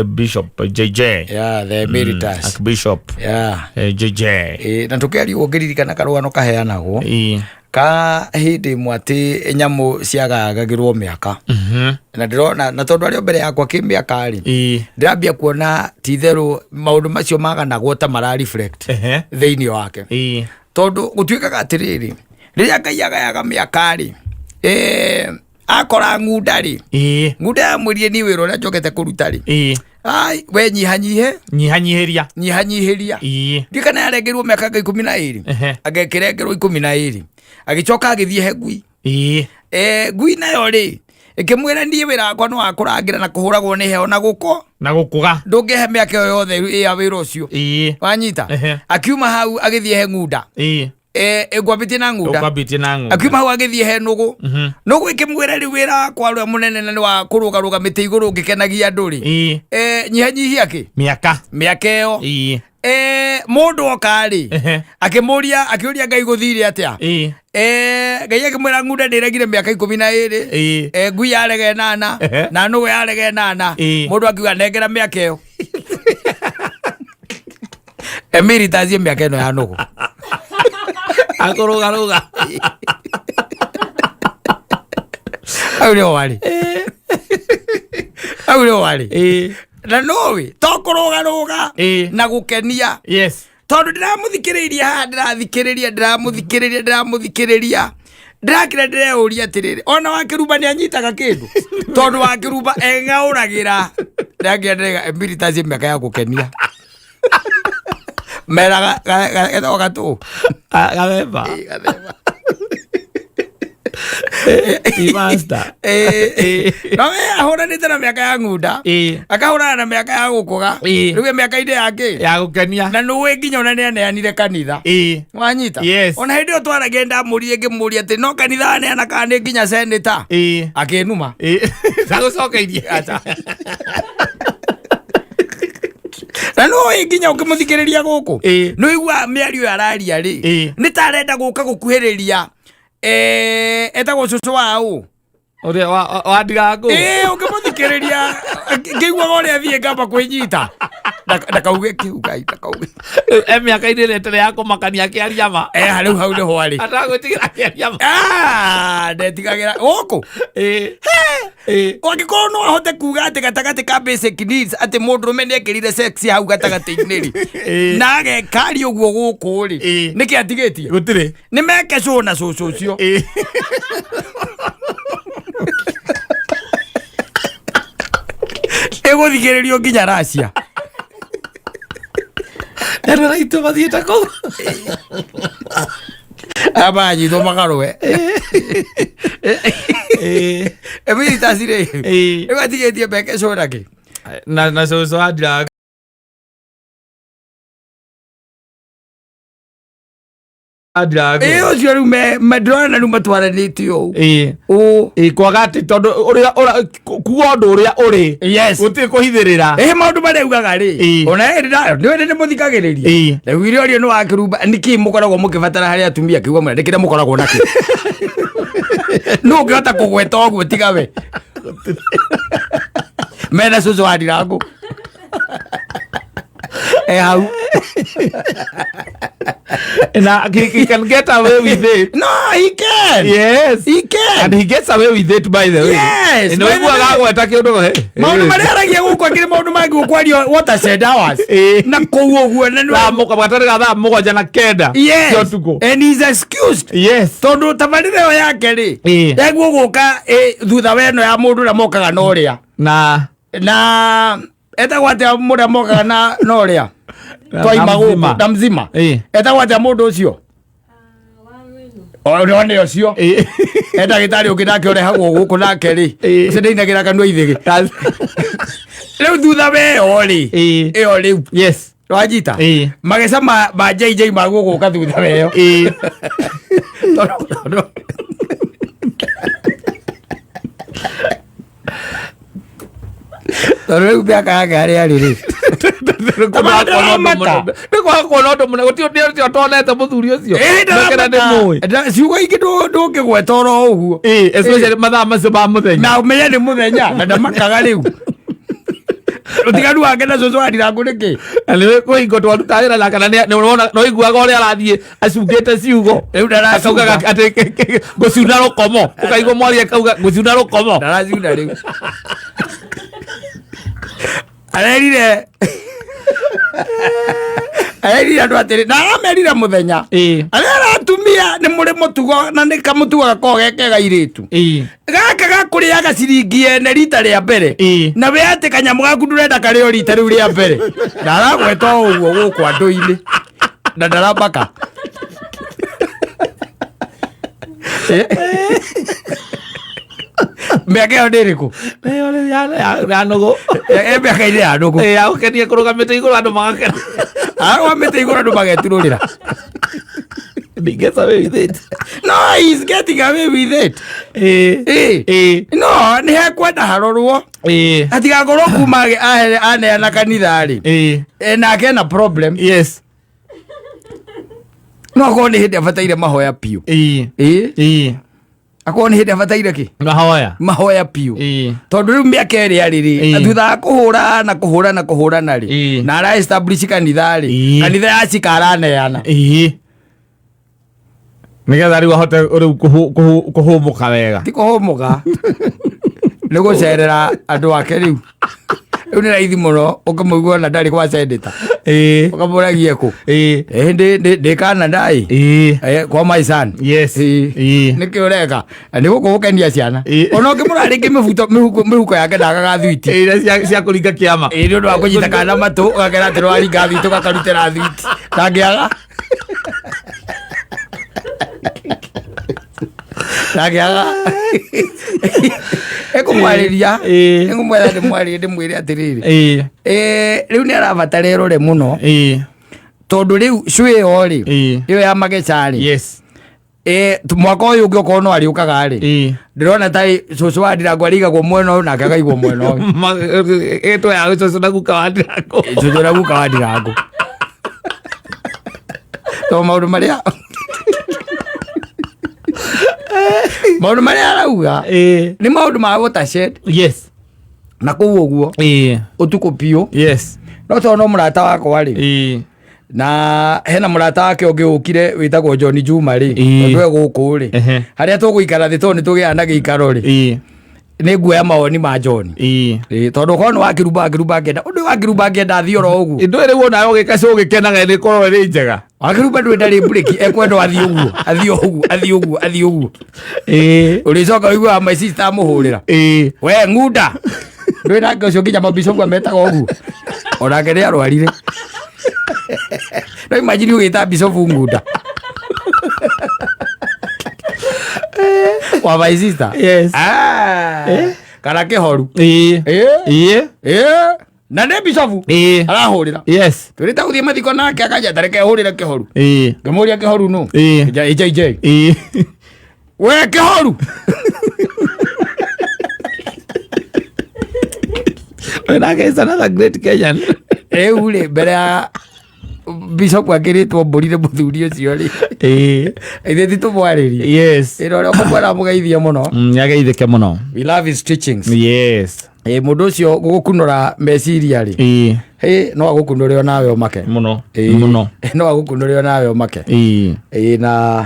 Bishop JJ.
Yeah, the emeritus.
Archbishop
Yeah.
JJ.
Ĩĩ, na tũkĩaria ũngĩririkana karũgano kaheanagwo
Ĩĩ.
ka hĩndĩ ĩmwe atĩ nyamũ ciagagagĩrwo mĩaka. Na ndĩrona na tondũ arĩ o mbere yakwa kĩmĩaka rĩ,
Ĩĩ.
ndĩrambia kuona ti itherũ maũndũ macio maganagwo ta mara reflect
Ehe.
thĩinĩ wake.
Ĩĩ.
Tondũ gũtuĩkaga atĩrĩrĩ, rĩrĩa Ngai agayaga mĩaka rĩ, akora ng'unda rĩ,
Ĩĩ.
ng'unda yamwĩrire niĩ wĩra ũrĩa njokete kũruta rĩ,
Ĩĩ.
ai we nyihanyihe,
Nyihanyihĩria.
nyihanyihĩria.
Ĩĩ.
Ndiũĩ kana yarengerwo mĩaka anga 12,
Ehe.
agĩkĩrengerwo 12, agĩcoka agĩthiĩ he ngui.
Ĩĩ.
Ngui nayo rĩ, ĩkĩmwĩra niĩ wĩra wakwa nĩ wa kũrangĩra na kũhũragwo nĩ heho na gũkũ.
Na gũkũga.
Ndũngĩhe mĩaka ĩyo yothe ya wĩra ũcio.
Ĩĩ.
Wanyita?
Ehe.
Akiuma hau agĩthiĩ he ng'unda.
Ĩĩ.
Ngwambĩtie na ng'unda.
Ũkwambĩtie na ng'unda.
Akiuma hau agĩthiĩ he nũgũ. Nũgũ ĩkĩmwĩra rĩu wĩra wakwa ũrĩa mũnene na nĩ wa kũrũgarũga mĩtĩ igũrũ ngĩkenagia andũ rĩ.
Ĩĩ.
Nyihanyihia kĩ?
Mĩaka.
Mĩaka ĩyo.
Ĩĩ.
Mũndũ oka rĩ,
Ehe.
akĩmũria, akĩũria Ngai gũthire atĩa?
Ĩĩ.
Ngai akĩmwĩra ng'unda ndĩregire mĩaka 12.
Ĩĩ.
Ngui yarega 8,
Ehe.
na nũgũ yarega 8.
Ĩĩ.
Mũndũ akiuga nengera mĩaka ĩyo. Emeritus mĩaka ĩno ya nũgũ.
Akũrũgarũga.
Hau nĩho warĩ. Hau nĩho warĩ.
Ĩĩ.
Na nũĩ to kũrũgarũga
Ĩĩ.
na gũkenia.
Yes.
Tondũ ndĩramũthikĩrĩirie haha, ndĩrathikĩrĩria, ndĩramũthikĩrĩria, ndĩramũthikĩrĩria. Ndĩrakĩra ndĩreũria atĩrĩrĩ, ona wakĩrumba nĩ anyitaga kĩndũ. Tondũ wakĩrumba eng'aũragĩra. Ndĩrakĩra ndĩrega emeritus mĩaka ya gũkenia. Mera getagwo gatũ.
Gathemba.
Ĩĩ, gathemba.
Master.
Ĩĩ. No we ahũranĩte na mĩaka ya ng'unda.
Ĩĩ.
Akahũrana na mĩaka ya gũkũga.
Ĩĩ.
Rĩu e mĩaka-inĩ ya kĩ?
Ya gũkenia.
Na nĩũĩ nginya ona nĩaneanire kanitha.
Ĩĩ.
Wanyita?
Yes.
Ona hĩndĩ ĩyo twaragia ndamũririe ngĩmũria atĩ no kanitha aneana kana nĩ nginya seneta.
Ĩĩ.
Akĩnuma.
Ĩĩ. Ndagũcokeirie.
Acha. Na nĩũĩ nginya ũkĩmũthikĩrĩria gũkũ.
Ĩĩ.
Nĩũiguaga mĩario ĩyo araria rĩ.
Ĩĩ.
Nĩ ta arenda gũka gũkuhĩrĩria. Etagwo cũcũ wa ũ?
Ũrĩa wa Ndirango.
Ĩĩ, ũngĩmũthikĩrĩria, ngĩiguaga ũrĩa athiĩ ngamba kwĩnyita. Ndakauge kĩu, Ngai, ndakauge.
E mĩaka-inĩ ĩrĩa ĩtarĩ ya kũmakania akĩaria ma.
Rĩu hau nĩho arĩ.
Atagwĩtigĩra akĩaria ma.
Ndetigagĩra. Gũkũ?
Ĩĩ. Ĩĩ.
Angĩkorwo no ahote kuga atĩ gatagatĩ ka basic needs atĩ mũndũrũme nĩekĩrire sex hau gatagatĩ-inĩ rĩ,
Ĩĩ.
na agekaria ũguo gũkũ rĩ,
Ĩĩ.
nĩkĩ atigĩtie?
Gũtirĩ.
Nĩ meke cũũ na cũcũ ũcio.
Ĩĩ.
Ĩgũthikĩrĩrio nginya Russia.
Andũ aitũ mathiĩte kũu.
Aya maranyitwo magarũe. Emeritus rĩ, rĩu atigĩtie mbeke cũna kĩ?
Na cũcũ wa Ndirango. Ndirango.
Ĩ ũcio rĩu ndĩrona rĩu matwaranĩte ũũ. Ũũ.
Ĩĩ, kwaga atĩ tondũ ũrĩa kuga ũndũ ũrĩa ũrĩ.
Yes.
Gũtirĩ kũhithĩrĩra.
Ĩ maũndũ marĩa augaga rĩ, ona ĩ nĩ nĩ mũthikagĩrĩria. Rĩu irio rĩo nĩ wakĩrumba nĩkĩ mũkoragwo mũkĩbatara harĩ atumia kiugo mũna nĩkĩrĩa mũkoragwo nakĩo. Nũ ũngĩhota kũgweta ũguo tiga we. Mena cũcũ wa Ndirango. E hau.
Na he can get away with it.
No, he can.
Yes.
He can.
And he gets away with it, by the way.
Yes.
Na ũiguaga agweta kĩũndũ he.
Maũndũ marĩa aragia gũkũ akĩrĩ maũndũ mangĩ gũkwario watershed hours. Na kũu ũguo na
Thaa gatagatĩ ga thaa 7 na 9
Yes.
cia ũtukũ.
And he's excused.
Yes.
Tondũ tabarĩra ĩyo yake rĩ, yaguo gũka thutha wa ĩno ya mũndũ ũrĩa mokaga na ũrĩa.
Na
Na etagwo atĩa mũrĩa mokaga na ũrĩa? Twaima
Na
gũkũ
mzima.
na mzima. Etagwo atĩa mũndũ ũcio? O nĩ ũcio. E ndagĩtarĩ ũngĩ nake ũrehagwo gũkũ nake rĩ. Ũcio ndainagĩra kanua ithĩgĩ. Rĩu thutha wa ĩyo rĩ. Ĩyo rĩu.
Yes.
Wanyita? Mageca ma JJ maguo gũka thutha wa ĩyo. Tondũ rĩu mĩaka yake harĩa arĩ rĩ.
Nĩ kwaga na ũndũ mũnene gũtirĩ ũndũ ũtonete mũthuri ũcio. Ndakena nĩ mũĩ.
Ciugo ingĩ ndũngĩgweta oro ũguo.
Especially mathaa macio ma mũthenya.
Na ũmenye nĩ mũthenya na ndamakaga rĩu. Ũtiganu wake na cũcũ wa Ndirango nĩ kĩ?
Na nĩ kũhingo twaruta wĩra na kana nĩ ũrona no iguaga ũrĩa arathiĩ acungĩte ciugo.
Rĩu ndaracunga.
Akaugaga atĩ ngũciuna rũkomo. Ũkaigua mwaria akauga ngũciuna rũkomo.
Ndaracuna rĩu. Arerire andũ atĩrĩ na aramerire mũthenya. Arera atumia nĩ mũrĩ mũtugo na nĩ kamũtugo gakoragwo ge kega airĩtu. Gaka gakũrĩaga ciringi ene rita rĩa mbere. Na we atĩ kanyamũ gaku ndũrenda karĩo rita rĩu rĩa mbere. Na aragweta o ũguo gũkũ andũ-inĩ. Na ndarambaka. Mĩaka ĩyo nĩ ĩrĩkũ?
Ĩyo nĩ ya nũgũ.
Mĩaka-inĩ ya nũgũ.
Ya gũkenia kũrũgamĩte igũrũ andũ magakena.
Arũgamĩte igũrũ andũ mageturũrĩra.
He gets away with it.
No, he's getting away with it. No, nĩ hekwenda harorwo. Atigakorwo kuma aneana kanitha rĩ. Nake ena problem.
Yes.
No akorwo nĩ hĩndĩ abataire mahoya piũ. Akorwo nĩ hĩndĩ abataire kĩ?
Mahoya.
Mahoya piũ. Tondũ rĩu mĩaka ĩrĩa arĩ rĩ, thutha wa kũhũra na kũhũra na kũhũrana rĩ, na ara establish kanitha rĩ, kanitha ya cika araneana.
Nĩgetha rĩu ahote rĩu kũhũmũka wega.
Ti kũhũmũka. Nĩ gũcerera andũ ake rĩu. Rĩu nĩ raithi mũno ũkĩmũigua ona ndarĩ kwa senator. Ũkamũragia kũ? Ndĩ Canada ĩ. Kwa my son.
Yes.
Nĩkĩ ũreka? Nĩ gũkũ gũkenia ciana. Ona ũngĩmũra rĩngĩ mĩhuko yake ndagaga thwiti.
Iria cia kũringa kĩama.
Nĩ ũndũ wa kũnyita kana matũ ũgakera atĩ nĩwaringa thwiti ũgakarutĩra thwiti. Ndangĩaga. Ndangĩaga. Ekũmwarĩria. Nĩngũmwetha ndĩmwarĩrie ndĩmwĩre atĩrĩrĩ. Rĩu nĩ arabatara ĩrore mũno. Tondũ rĩu cũ ĩyo rĩ, ĩyo ya mageca rĩ.
Yes.
Mwaka ũyũ ũngĩ okorwo no arĩũkaga rĩ, ndĩrona ta cũcũ wa Ndirango arĩigagwo mwena ũyũ nake akaigwo mwena ũyũ.
Ĩtwo ya cũcũ na guka wa Ndirango.
Cũcũ na guka wa Ndirango. Tondũ maũndũ marĩa maũndũ marĩa arauga nĩ maũndũ ma watershed.
Yes.
Na kũu ũguo ũtukũ piũ.
Yes.
No tondũ no mũrata wakwa rĩ, na hena mũrata wake ũngĩ ũkire wĩtagwo John Juma rĩ, tondũ e gũkũ rĩ, harĩa tũgũikara thĩ tondũ nĩ tũgĩaga na gĩikaro rĩ, nĩ nguoya mawoni ma John. Tondũ okorwo nĩ wakĩrumba wakĩrumba angĩenda ũndũ wakĩrumba angĩenda athiĩ oro ũguo.
Ndũĩ rĩu onawe ũgĩka show ũgĩkenaga nĩ ĩkorwo ĩrĩ njega.
Wakĩrumba ndũĩ ndarĩ mburĩki ekwenda athiĩ ũguo athiĩ ũguo athiĩ ũguo athiĩ ũguo. Ũrĩcoka ũiguaga my sister amũhũrĩra. We ng'unda. Ndũĩ nake ũcio nginya mabicobu ametaga ũguo. Onake nĩ arwarire. No imagine ũgĩta bicobu ngunda. Wa my sister.
Yes.
Ah. Kana kĩhoru.
Ĩĩ.
Ĩĩ.
Ĩĩ.
Ĩĩ. Na nĩ bicobu.
Ĩĩ.
Arahũrĩra.
Yes.
Twĩrĩte gũthiĩ mathiko nake akanja tareke hũrĩre kĩhoru.
Ĩĩ.
Ngĩmũria kĩhoru nũ?
Ĩĩ.
J J J.
Ĩĩ.
We kĩhoru.
Nake is another great Kenyan.
Rĩu rĩ mbere ya bishop akĩrĩtwo mbũri nĩ mũthuri ũcio rĩ
Ĩĩ.
ithuĩ ti tũmwarĩrie
Yes.
ĩno ũrĩa ũkũmwĩra mũgeithie mũno.
Nĩageithĩke mũno.
We love his teachings.
Yes.
Ĩ mũndũ ũcio gũgũkunũra meciria rĩ.
Ĩĩ.
Ĩ no agũkunũre onawe ũmake.
Mũno.
Ĩ,
Mũno.
No agũkunũre onawe ũmake.
Ĩĩ.
Ĩ na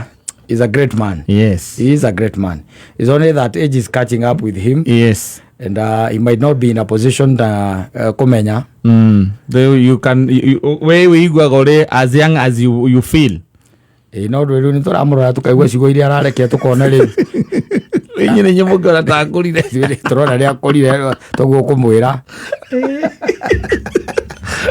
is a great man.
Yes.
He is a great man. It's only that age is catching up with him.
Yes.
And he might not be in a position kumenya.
Though you can you, we wĩiguaga ũrĩ as young as you feel.
Ĩ no rĩu nĩ tũramũrora tũkaigua ciugo iria ararekia tũkona rĩu.
Inyuĩ nĩ inyuĩ mũngĩona ta akũrire.
Ithuĩ tũrona nĩ akũrire toguo kũmwĩra.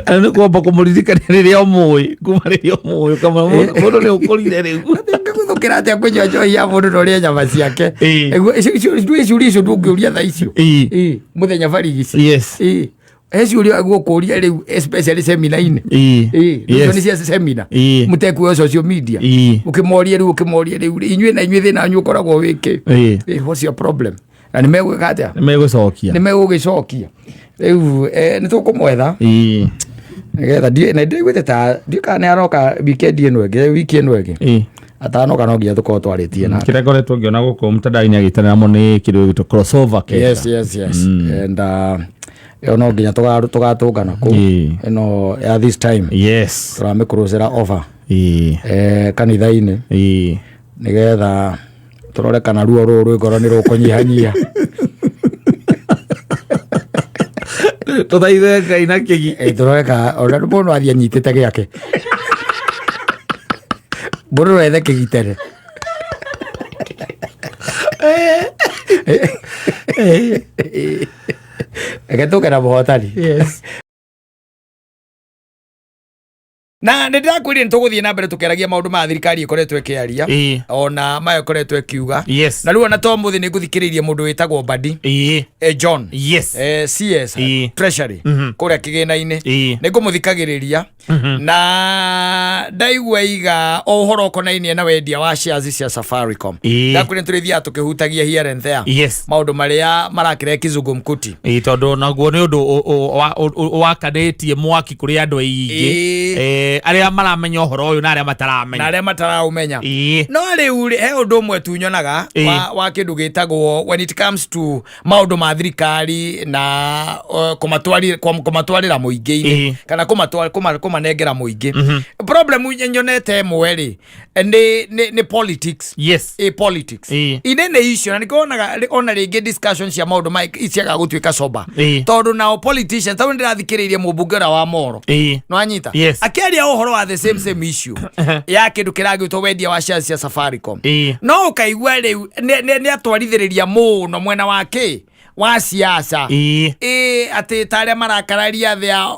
Na nĩ kwamba kũmũririkania rĩrĩa ũmũĩ kuma rĩrĩa ũmũĩ ũkamwĩra mũndũ nĩ ũkũrire rĩu.
Ũngĩguthũkĩra atĩa kũnyua njohi ya mũndũ na ũrĩe nyama ciake.
Ĩĩ.
Ĩguo, icio ciũria icio ndũngĩũria thaa icio.
Ĩĩ.
Ĩĩ, mũthenya barigici.
Yes.
Ĩĩ. He ciũria gũkũria rĩu especially seminar-inĩ.
Ĩĩ.
Ĩĩ,
Yes.
nĩ cia seminar.
Ĩĩ.
Mũtekuoya social media.
Ĩĩ.
Ũkĩmoria rĩu ũkĩmoria rĩu inyuĩ na inyuĩ thĩna wanyu ũkoragwo wĩkĩ.
Ĩĩ.
Ĩĩ, what's your problem? Na nĩ megwĩka atĩa?
Nĩ megũcokia.
Nĩ megũgĩcokia. Rĩu nĩ tũkũmwetha.
Ĩĩ.
Nĩgetha na ndĩraiguĩte ta ndiũ kana nĩ aroka weekend ĩno ĩngĩ, wiki ĩno ĩngĩ.
Ĩĩ.
Atanoka no nginya tũkorwo twarĩtie nake.
Kĩrĩa ngoretwo ngĩona gũkũ mtandao-inĩ agĩtanĩra mũno nĩ kĩndũ gĩgwĩtwo crossover Kesha.
Yes. And ĩyo no nginya tũgatũngana kũu.
Ĩĩ.
Ĩno ya this time.
Yes.
Tũramĩkũrũcĩra over.
Ĩĩ.
Kanitha-inĩ.
Ĩĩ.
Nĩgetha tũrore kana ruo rũrũ rwĩ ngoro nĩ rũkũnyihanyiha.
Tũthaithe Ngai na kĩgi.
Tũrore kana ona mũndũ no athiĩ anyitĩte gĩake. Mũndũ no ethe kĩgi tene. Reke tũke na mũhotani.
Yes.
Na nä ndĩrakwĩrire nĩ tũgũthiĩ na mbere tũkĩaragia maũndũ ma thirikari ĩkoretwo ĩkĩaria
Ĩĩ.
ona maya ĩkoretwo ĩkiuga.
Yes.
Na rĩu ona to mũthĩ nĩ ngũthikĩrĩirie mũndũ wĩtagwo Badi
Ĩĩ.
John.
Yes.
CS
Ĩĩ.
Treasury kũrĩa kĩgĩna-inĩ.
Ĩĩ.
Nĩ ngũmũthikagĩrĩria na ndaigua iga o ũhoro ũkonainie na wendia wa shares cia Safaricom.
Ĩĩ.
Ndakwĩra nĩ tũrĩthiaga tũkĩhutagia here and there.
Yes.
Maũndũ marĩa marakĩrehe kizungumkuti.
Ĩĩ, tondũ naguo nĩ ũndũ wakanĩtie mwaki kũrĩ andũ aingĩ.
Ĩĩ.
Arĩa maramenya ũhoro ũyũ na arĩa mataramenya.
Na arĩa mataraũmenya.
Ĩĩ.
No rĩu rĩ, he ũndũ ũmwe tu nyonaga
Ĩĩ.
wa kĩndũ gĩtagwo when it comes to maũndũ ma thirikari na kũmatwarĩra mũingĩ-inĩ
Ĩĩ.
kana kũmanengera mũingĩ. Problem nyonete ĩmwe rĩ nĩ politics.
Yes.
Ĩ politics.
Ĩĩ.
Inene icio na nĩkĩo wonaga ona rĩngĩ discussion cia maũndũ ma ciagaga gũtuĩka sober.
Ĩĩ.
Tondũ nao politicians tondũ nĩndĩrathikĩrĩirie mũmbunge ũrĩa wa Moro.
Ĩĩ.
Nĩwanyita?
Yes.
Akĩaria ũhoro wa the same same issue ya kĩndũ kĩragĩtwo wendia wa shares cia Safaricom.
Ĩĩ.
No ũkaigua rĩu nĩ atwarithĩrĩria mũno mwena wa kĩ wa siasa.
Ĩĩ.
Ĩĩ, atĩ ta arĩa marakararia they are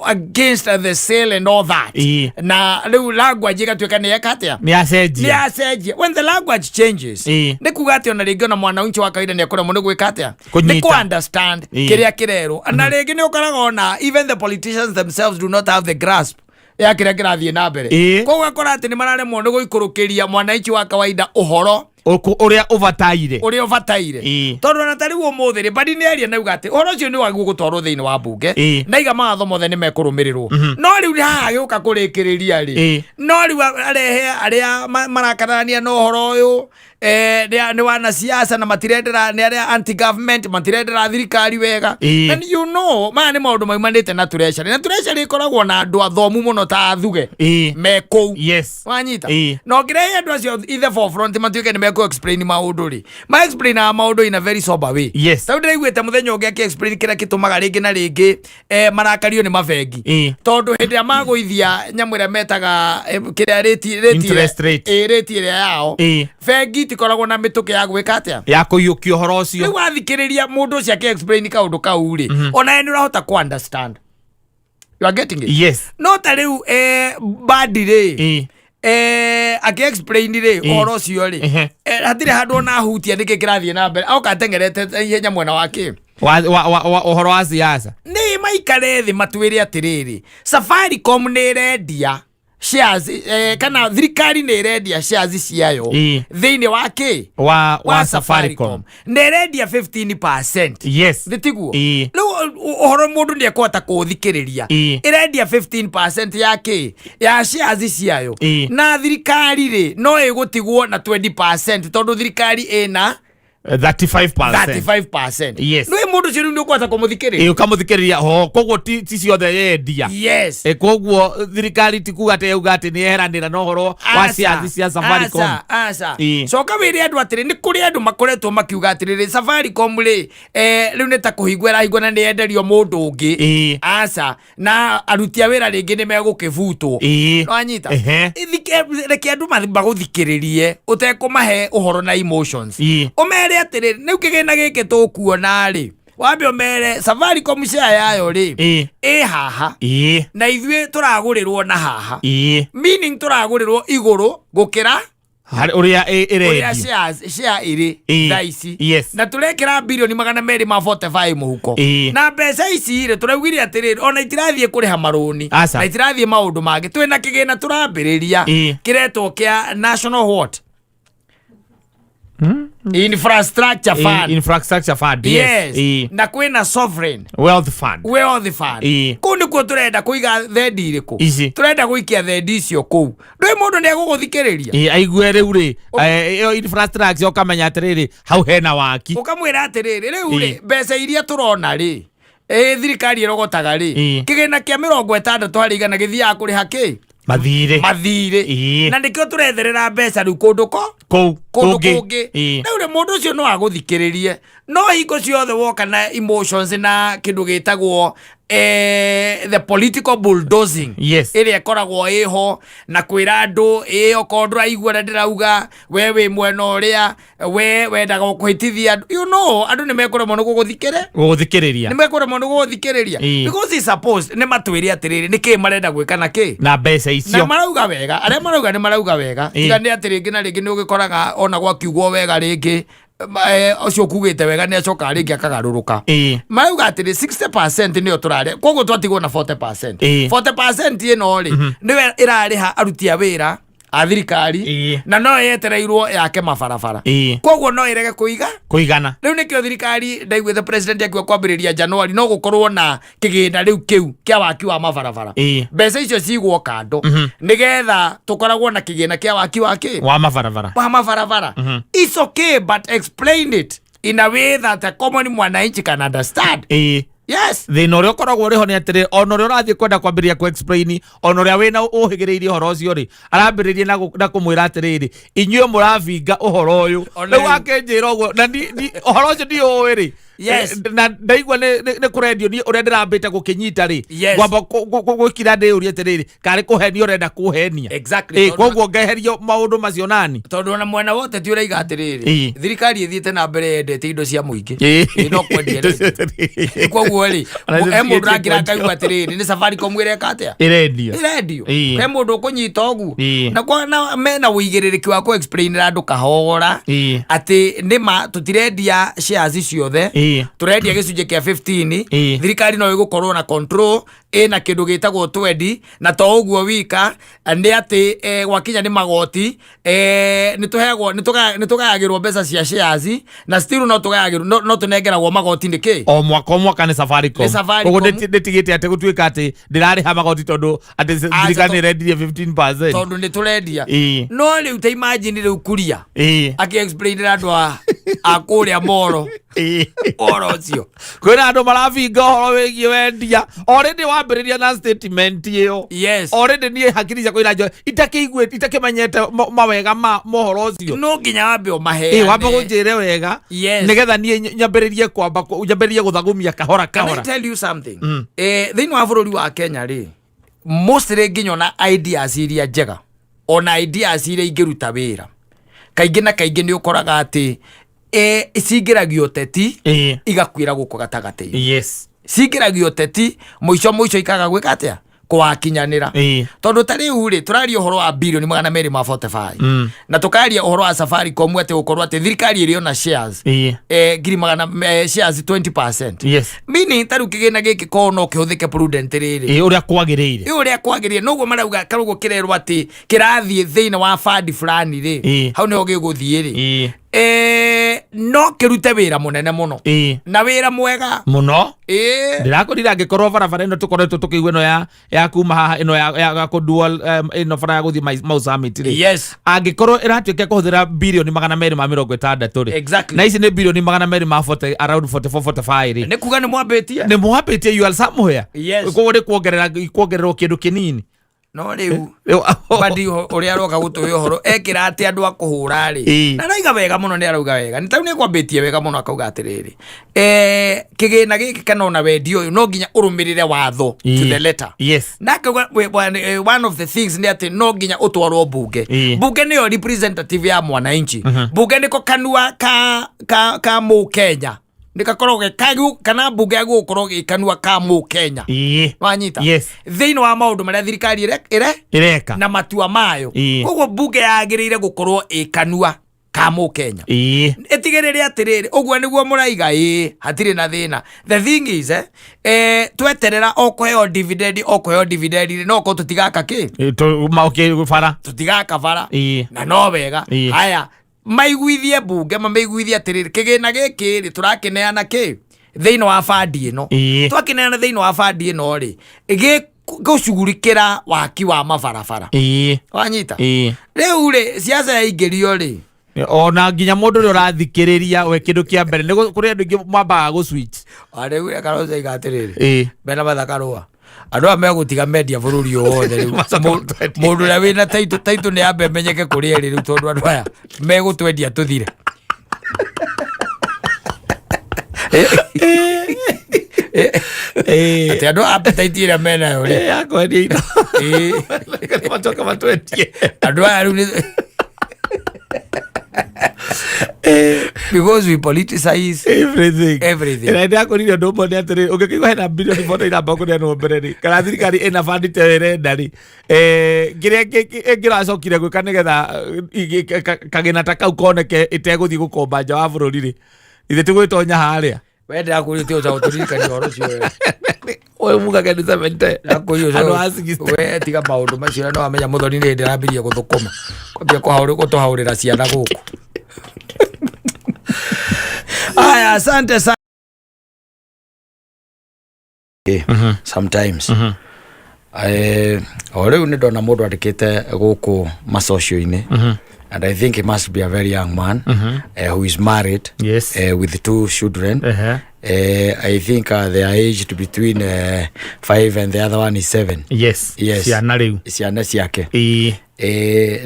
against the sale and all that.
Ĩĩ.
Na rĩu language ĩgatuĩka nĩ eka atĩa?
Nĩ acenjia.
Nĩ acenjia. When the language changes,
Ĩĩ.
nĩ kuga atĩ ona rĩngĩ ona mwananchi wa kawaida nĩ ekũremwo nĩ gwĩka atĩa?
Kũnyita.
Nĩ kũ understand
Ĩĩ.
kĩrĩa kĩrerwo. Na rĩngĩ nĩ ũkoraga ona even the politicians themselves do not have the grasp ya kĩrĩa kĩrathiĩ na mbere.
Ĩĩ.
Koguo ũgakora atĩ nĩ mararemwo nĩ gũikũrũkĩria mwananchi wa kawaida ũhoro
Ũrĩa ũbataire.
Ũrĩa ũbataire.
Ĩĩ.
Tondũ ona ta rĩu ũmũthĩ rĩ, Badi nĩ aria na auga atĩ ũhoro ũcio nĩ wagĩrĩirwo gũtwarwo thĩinĩ wa mbunge
Ĩĩ.
na iga mawatho mothe nĩ mekũrũmĩrĩrwo. No rĩu haha agĩũka kũrĩkĩrĩria rĩ,
Ĩĩ.
no rĩu arehe arĩa marakararania na ũhoro ũyũ nĩ wanasiasa na matirendera, nĩ arĩa anti government matirendera thirikari wega.
Ĩĩ.
And you know maya nĩ maũndũ maumanĩte na treasury, na treasury ĩkoragwo na andũ athomu mũno ta athuge
Ĩĩ.
me kũu.
Yes.
Wanyita?
Ĩĩ.
Na ũngĩrehe andũ acio in the forefront matuĩke nĩ mekũ explain maũndũ rĩ, ma explainaga maũndũ in a very sober way. Tarĩu ndĩraiguĩte mũthenya ũngĩ akĩ explain kĩrĩa gĩtũmaga rĩngĩ na rĩngĩ marakario nĩ mabengi, tondũ hĩndĩ ĩrĩa magũithia nyamũ ĩrĩa metaga kĩrĩa rate
Interest rate.
Rate ĩrĩa yao, bengi itikoragwo na mĩtũkĩ ya gwĩka atĩa?
Ya kũiyũkia ũhoro ũcio.
Rĩu wathikĩrĩria mũndũ ũcio akĩ explain kaũndũ kau rĩ, onawe nĩ ũrahota kũ understand. You are getting it?
Yes.
No ta rĩu bandi rĩ, akĩ explain rĩ ũhoro ũcio rĩ, hatirĩ handũ ona hutia nĩkĩ kĩrathiĩ na mbere, oka atengerete ihenya mwena wa kĩ?
Wa ũhoro wa siasa.
Nĩ maikare thĩ matwĩre atĩrĩrĩ, Safaricom nĩ ĩrendia shares, kana thirikari nĩ ĩrendia shares ciayo thĩinĩ wa kĩ?
Wa Safaricom.
Nĩ ĩrendia 15%. Nĩ tiguo?
Ĩĩ.
Rĩu ũhoro mũndũ nĩ ekũhota kũũthikĩrĩria. Ĩrendia 15% ya kĩ? Ya shares ciayo. Na thirikari rĩ, no ĩgũtigwo na 20% tondũ thirikari ĩna
35%.
35%. Nĩ mũndũ ũcio rĩu nĩ ũkũhota kũmũthikĩrĩria.
Ĩĩ, ũkamũthikĩrĩria ho, koguo ti ciothe yendia. Koguo thirikari ti kuga atĩ yauga atĩ nĩ yeheranĩra na ũhoro wa shares cia Safaricom.
Aca, aca. Coka wĩre andũ atĩrĩ, nĩ kũrĩ andũ makoretwo makiuga atĩrĩrĩ, Safaricom rĩ, rĩu nĩ ta kũhingwo ĩrahingwo na nĩ yenderio mũndũ ũngĩ. Aca, na aruti a wĩra rĩngĩ nĩ megũkĩbutwo. Wanyita? Reke andũ magũthikĩrĩrie ũtekũmahe ũhoro na emotions. Ũmere atĩrĩrĩ, rĩu kĩgĩna gĩkĩ tũkuona rĩ, wambe ũmere Safaricom share yayo rĩ, ĩ haha, na ithuĩ tũragũrĩrwo na haha, meaning tũragũrĩrwo igũrũ gũkĩra
Harĩ ũrĩa
ũrĩa
ĩrendio.
Share ĩrĩ thaa ici. Na tũrekĩra birioni 245 mũhuko. Na mbeca ici rĩ, tũraugire atĩrĩrĩ, ona itirathiĩ kũrĩha marũni
Aca.
na itirathiĩ maũndũ mangĩ, twĩna kĩgĩna tũrambĩrĩria kĩretwo kĩa National what? Infrastructure Fund.
Infrastructure Fund, yes.
Na kwĩna Sovereign
Wealth Fund.
Wealth Fund. Kũu nĩkuo tũrenda kũiga thendi irĩkũ?
Ici.
Tũrenda gũikia thendi icio kũu. Ndũĩ mũndũ nĩ egũgũthikĩrĩria.
Aigue rĩu rĩ, ĩyo infrastructure, ũkamenya atĩrĩrĩ, hau hena waki.
Ũkamwĩra atĩrĩrĩ, rĩu rĩ, mbeca iria tũrona rĩ, thirikari ĩrogotaga rĩ, kĩgĩna kĩa 60% gĩthiaga kũrĩha kĩ?
Mathirĩ.
Mathirĩ. Na nĩkĩo tũretherera mbeca rĩu kũndũ ko
kũu
kũndũ
kũngĩ.
Kũngĩ. Rĩu rĩ, mũndũ ũcio no agũthikĩrĩrie, no hingo ciothe woka na emotions na kĩndũ gĩtagwo the political bulldozing ĩrĩa ĩkoragwo ĩho na kwĩra andũ ĩ okorwo ndũraigua ũrĩa ndĩrauga, we wĩ mwena ũrĩa we wendaga kũhĩtithia andũ, andũ nĩ mekũremwo nĩ gũgũthikĩrĩ
Gũgũthikĩrĩria.
Nĩ mekũremwo nĩ gũgũthikĩrĩria. Because it's supposed nĩ matwĩre atĩrĩrĩ, nĩ kĩĩ marenda gwĩka na kĩ?
Na mbeca
Na
icio.
Marauga wega, arĩa marauga nĩ marauga wega. Tiga nĩ atĩ rĩngĩ na rĩngĩ nĩ ũgĩkoraga ona gwakiugwo wega rĩngĩ, ũcio ũkugĩte wega nĩ acokaga rĩngĩ akagarũrũka. Marauga atĩrĩ, 60% nĩyo tũrarĩa, koguo twatigwo na 40%. 40% ĩno rĩ, nĩyo ĩrarĩha aruti a wĩra a thirikari na no yetereirwo yake mabarabara. Koguo no ĩrege kũiga
Kũigana.
Rĩu nĩkĩo thirikari, ndaiguĩte president akiuga kwambĩrĩria January no gũkorwo na kĩgĩna rĩu kĩu kĩa waki wa mabarabara. Mbeca icio cigwo kando nĩgetha tũkoragwo na kĩgĩna kĩa waki wa kĩ?
Wa mabarabara.
Wa mabarabara. It's okay, but explain it in a way that a common mwananchi can understand.
Thĩna ũrĩa ũkoragwo ũrĩ ho nĩ atĩrĩ, ona ũrĩa ũrathiĩ kwenda kwambĩrĩria kũ explain, ona ũrĩa wĩna ũhĩgĩrĩirie ũhoro ũcio rĩ, arambĩrĩria na kũmwĩra atĩrĩrĩ, inyuĩ mũrabinga ũhoro ũyũ.
Ona
rĩu
rĩu.
Akĩnjĩra ũguo na ũhoro ũcio ndiũĩ rĩ. Na ndaigua nĩ kũrendio niĩ ũrĩa ndĩrambĩte gũkĩnyita rĩ, ngwamba gwĩkira ndĩyũrie atĩrĩrĩ, karĩ kũhenia ũrenda kũhenia? Koguo ngeherio maũndũ macio nani.
Tondũ ona mwena wote ti ũraiga atĩrĩrĩ, thirikari ĩthiĩte na mbere yendete indo cia mũingĩ. Ĩĩ, no kwendia ĩrendia. Koguo rĩ,
Ona
he mũndũ
citigĩtie
ũrakĩra
kwendio.
akaigua atĩrĩrĩ, nĩ Safaricom ĩreka atĩa?
Ĩrendio.
Ĩrendio. He mũndũ ũkũnyita ũguo? Na mena ũigĩrĩrĩki wa kũ-explainĩra andũ kahora atĩ nĩma tũtirendia shares ciothe, tũrendia gĩcunjĩ kĩa 15. Thirikari no ĩgũkorwo na control ĩna kĩndũ gĩtagwo 20, na to ũguo wika, nĩ atĩ gwakinya nĩ magoti, nĩ tũheagwo, nĩ tũgayagĩrwo mbeca cia shares, na still no tũgayagĩrwo, no tũnengeragwo magoti nĩ kĩ?
O mwaka o mwaka nĩ Safaricom.
Nĩ Safaricom.
Koguo ndĩtigĩte atĩ gũtuĩka atĩ ndĩrarĩha magoti tondũ atĩ thirikari nĩ ĩrendirie 15%.
Tondũ nĩ tũrendia. No rĩu ta imagine rĩu kuria akĩ-explainĩra andũ a kũrĩa moro ũhoro ũcio.
Kwĩna andũ marabinga ũhoro wĩgiĩ wendia already. Wambĩrĩria na statement ĩyo, already niĩ hakiri ciakwa iranjo itakĩiguĩte, itakĩmenyete mawega ma mohoro ũcio.
No nginya wambe ũmaheane.
Ĩ, wambe gũnjĩre wega nĩgetha niĩ nyambĩrĩrie kwamba nyambĩrĩrie gũthagumia kahora.
Can I
kahora.
tell you something? Thĩinĩ wa bũrũri wa Kenya rĩ, mostly nginya ona ideas iria njega, ona ideas iria ingĩruta wĩra, kaingĩ na kaingĩ nĩ ũkoraga atĩ cingĩragio ũteti, igakuĩra gũkũ gatagatĩ-inĩ. Cingĩragio ũteti, mũico mũico ikaga gwĩka atĩa? Kũwakinyanĩra. Tondũ ta rĩu rĩ, tũraria ũhoro wa birioni 245 na tũkaria ũhoro wa Safaricom, atĩ gũkorwo atĩ thirikari ĩrĩ ona shares ngiri magana shares 20%, meaning ta rĩu kĩgĩna gĩkĩ korwo no kĩhũthĩke prudent rĩrĩ,
Ĩ, ũrĩa kwagĩrĩire.
Ĩ, ũrĩa kwagĩrĩire, noguo marauga karuguo kĩrerwo atĩ kĩrathiĩ thĩinĩ wa fund fulani rĩ, hau nĩho gĩgũthiĩ rĩ, no kĩrute wĩra mũnene mũno na wĩra mwega.
Mũno. Ndĩrakorire angĩkorwo barabara ĩno tũkoretwo tũkĩigua ĩno ya kuma haha, ĩno ya kũdual, ĩno bara ya gũthiĩ Mau Summit rĩ, angĩkorwo ĩratuĩka kũhũthĩra birioni 260 rĩ, na ici nĩ birioni 200 ma 40, around 44, 45 rĩ,
Nĩ kuga nĩ mwambĩtie.
Nĩ mwambĩtie, you are somewhere. Koguo nĩ kuongerera kuongererwo kĩndũ kĩnini.
No rĩu
Rĩu
bandi ũrĩa aroka gũtũhe ũhoro ekĩra atĩ andũ a kũhũra rĩ, na arauga wega mũno, nĩ arauga wega, nĩ tarĩu nĩ kwambĩtie wega mũno, akauga atĩrĩrĩ, kĩgĩna gĩkĩ kana ona wendi ũyũ no nginya ũrũmĩrĩre watho to the letter. Na akauga one of the things nĩ atĩ no nginya ũtwarwo mbunge. Mbunge nĩyo representative ya mwananchi. Mbunge nĩko kanua ka mũkenya, nĩ gakoragwo ge kana mbunge yagĩrĩirwo gũkorwo gĩ kanua ka mũkenya. Wanyita?
Yes.
Thĩinĩ wa maũndũ marĩa thirikari ĩre
ĩreka
na matua mayo. Koguo mbunge yagĩrĩire gũkorwo ĩ kanua ka mũkenya, ĩtigĩrĩre atĩrĩrĩ, ũguo nĩguo mũraiga, ĩĩ, hatirĩ na thĩna. The thing is, tweterera o kũheo dividend, o kũheo dividend rĩ, no korwo tũtigaka kĩ?
Bara.
Tũtigaka bara. Na no wega. Haya, maiguithie mbunge, mamĩiguithie atĩrĩrĩ, kĩgĩna gĩkĩ rĩ, tũrakĩneana kĩ thĩinĩ wa bandi ĩno. Twakĩneana thĩinĩ wa bandi ĩno rĩ, gĩgũcugurikĩra waki wa mabarabara. Wanyita? Rĩu rĩ, siasa yaingĩrio rĩ,
Ona nginya mũndũ ũrĩa ũrathikĩrĩria we, kĩndũ kĩa mbere nĩ kũrĩ andũ aingĩ mambaga gũ switch.
Rĩu karoca atĩrĩrĩ, mena mathakarũa, andũ aya megũtiga mendia bũrũri ũyũ wothe rĩu.
Macoke matwendie.
Mũndũ ũrĩa wĩna taitũ, taitũ nĩ ambe menyeke kũrĩa ĩrĩ rĩu, tondũ andũ aya megũtwendia tũthire. Atĩ andũ appetite ĩrĩa menayo rĩ,
Ya kwendia indo, macoke matwendie.
Andũ aya rĩu nĩ because we politicize
everything.
Everything.
Na ndĩrakorire ũndũ ũmwe nĩ atĩrĩrĩ, ũngĩkĩigua hena birioni 40 iramba kũneanwo mbere rĩ, kana thirikari ĩna bandi ta ĩyo ĩrenda rĩ, kĩrĩa ĩngĩracokire gwĩka nĩgetha kagĩna ta kau koneke ĩtegũthiĩ gũkomba nja wa bũrũri rĩ, ithe tũgwĩtonya harĩa.
We, ndĩrakũria ũca gũtũririkania ũhoro ũcio we.
Ũyũ mugage nĩ 70.
Ndĩrakũria.
Andũ a 60.
We, tiga maũndũ macio, na nĩwamenya mũthoni nĩ ndĩrambirie gũthũkũma kwambia gũtũhaũrĩra ciana gũkũ. Aya, asante sana. Sometimes o rĩu nĩ ndona mũndũ andĩkĩte gũkũ macocio-inĩ, and I think he must be a very young man who is married with two children. I think they are aged between 5 and the other one is 7. Yes.
Ciana rĩu.
Ciana ciake.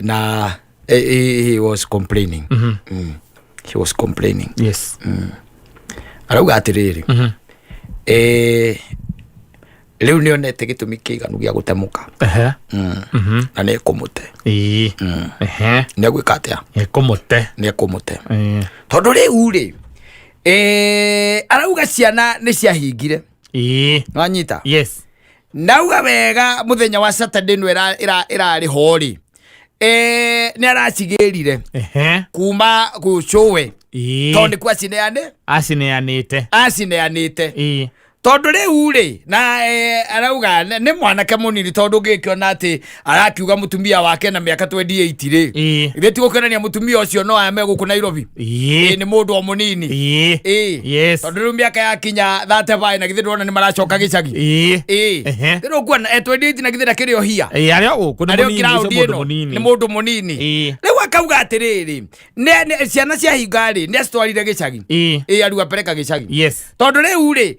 Na he was complaining. He was complaining. Arauga atĩrĩrĩ, rĩu nĩ onete gĩtũmi kĩiganu gĩa gũtemũka. Na nĩ ekũmũte. Nĩ egwĩka atĩa?
Ĩkũmũte.
Nĩ ekũmũte, tondũ rĩu rĩ, arauga ciana nĩ ciahingire. Wanyita?
Yes.
Nauga wega, mũthenya wa Saturday no ĩrarĩ ho rĩ, nĩ aracigĩrire kuma gũcũwe, tondũ nĩkuo acineane.
Acineanĩte.
Acineanĩte. Tondũ rĩu rĩ, na arauga nĩ mwanake mũnini, tondũ ũngĩkĩona atĩ arakiuga mũtumia wake na mĩaka 28 rĩ, ithe ti gũkĩonania mũtumia ũcio no ame gũkũ Nairobi. Nĩ mũndũ o mũnini. Tondũ rĩu mĩaka yakinya 35, na githĩ ndĩrona nĩ maracoka gĩcagi. Rĩu ũkuona e 28, na githĩ ndakĩrĩ o hia?
Arĩ o gũkũ nĩ
Arĩ o
mũnini, ũcio
kĩraũndi
mũndũ
ĩno
mũnini.
Nĩ mũndũ mũnini. Rĩu akauga atĩrĩrĩ, ciana ciahinga rĩ, nĩ acitwarire gĩcagi. Ĩ, ariu apereka gĩcagi, tondũ rĩu rĩ,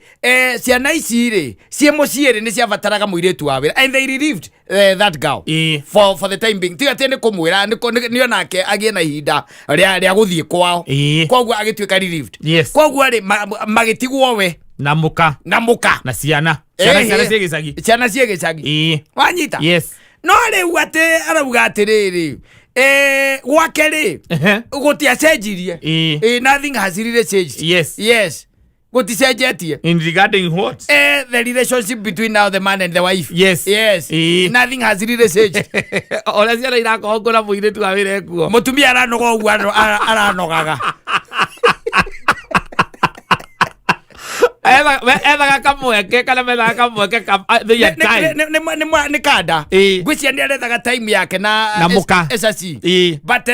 Ciana ici rĩ ciĩ mũciĩ rĩ nĩ ciabataraga mũirĩtu wa wĩra, and they relieved that girl for the time being. Tiga atĩ nĩ kũmwĩra nĩ onake agĩe na ihinda rĩa gũthiĩ kwao. Koguo agĩtuĩka relieved. Koguo rĩ magĩtigwo we
na mũka
na mũka
na ciana ciana ciana ciĩ gĩcagi.
Ciana ciĩ gĩcagi. Wanyita?
Yes.
No rĩu atĩ arauga atĩrĩrĩ, gwake rĩ gũtiacenjirie. Nothing has really changed. Yes, gũticenjetie.
In regarding what?
The relationship between now the man and the wife. Yes. Nothing has really changed.
Ũrĩa ciana irakorwo na mũirĩtu wa wĩra ekuo.
Mũtumia aranoga ũguo aranogaga.
Ethaga kamweke kana methaga kamweke their time.
Nĩ kanda. Ngwĩciria nĩ arethaga time yake na
Na mũka.
SSC. But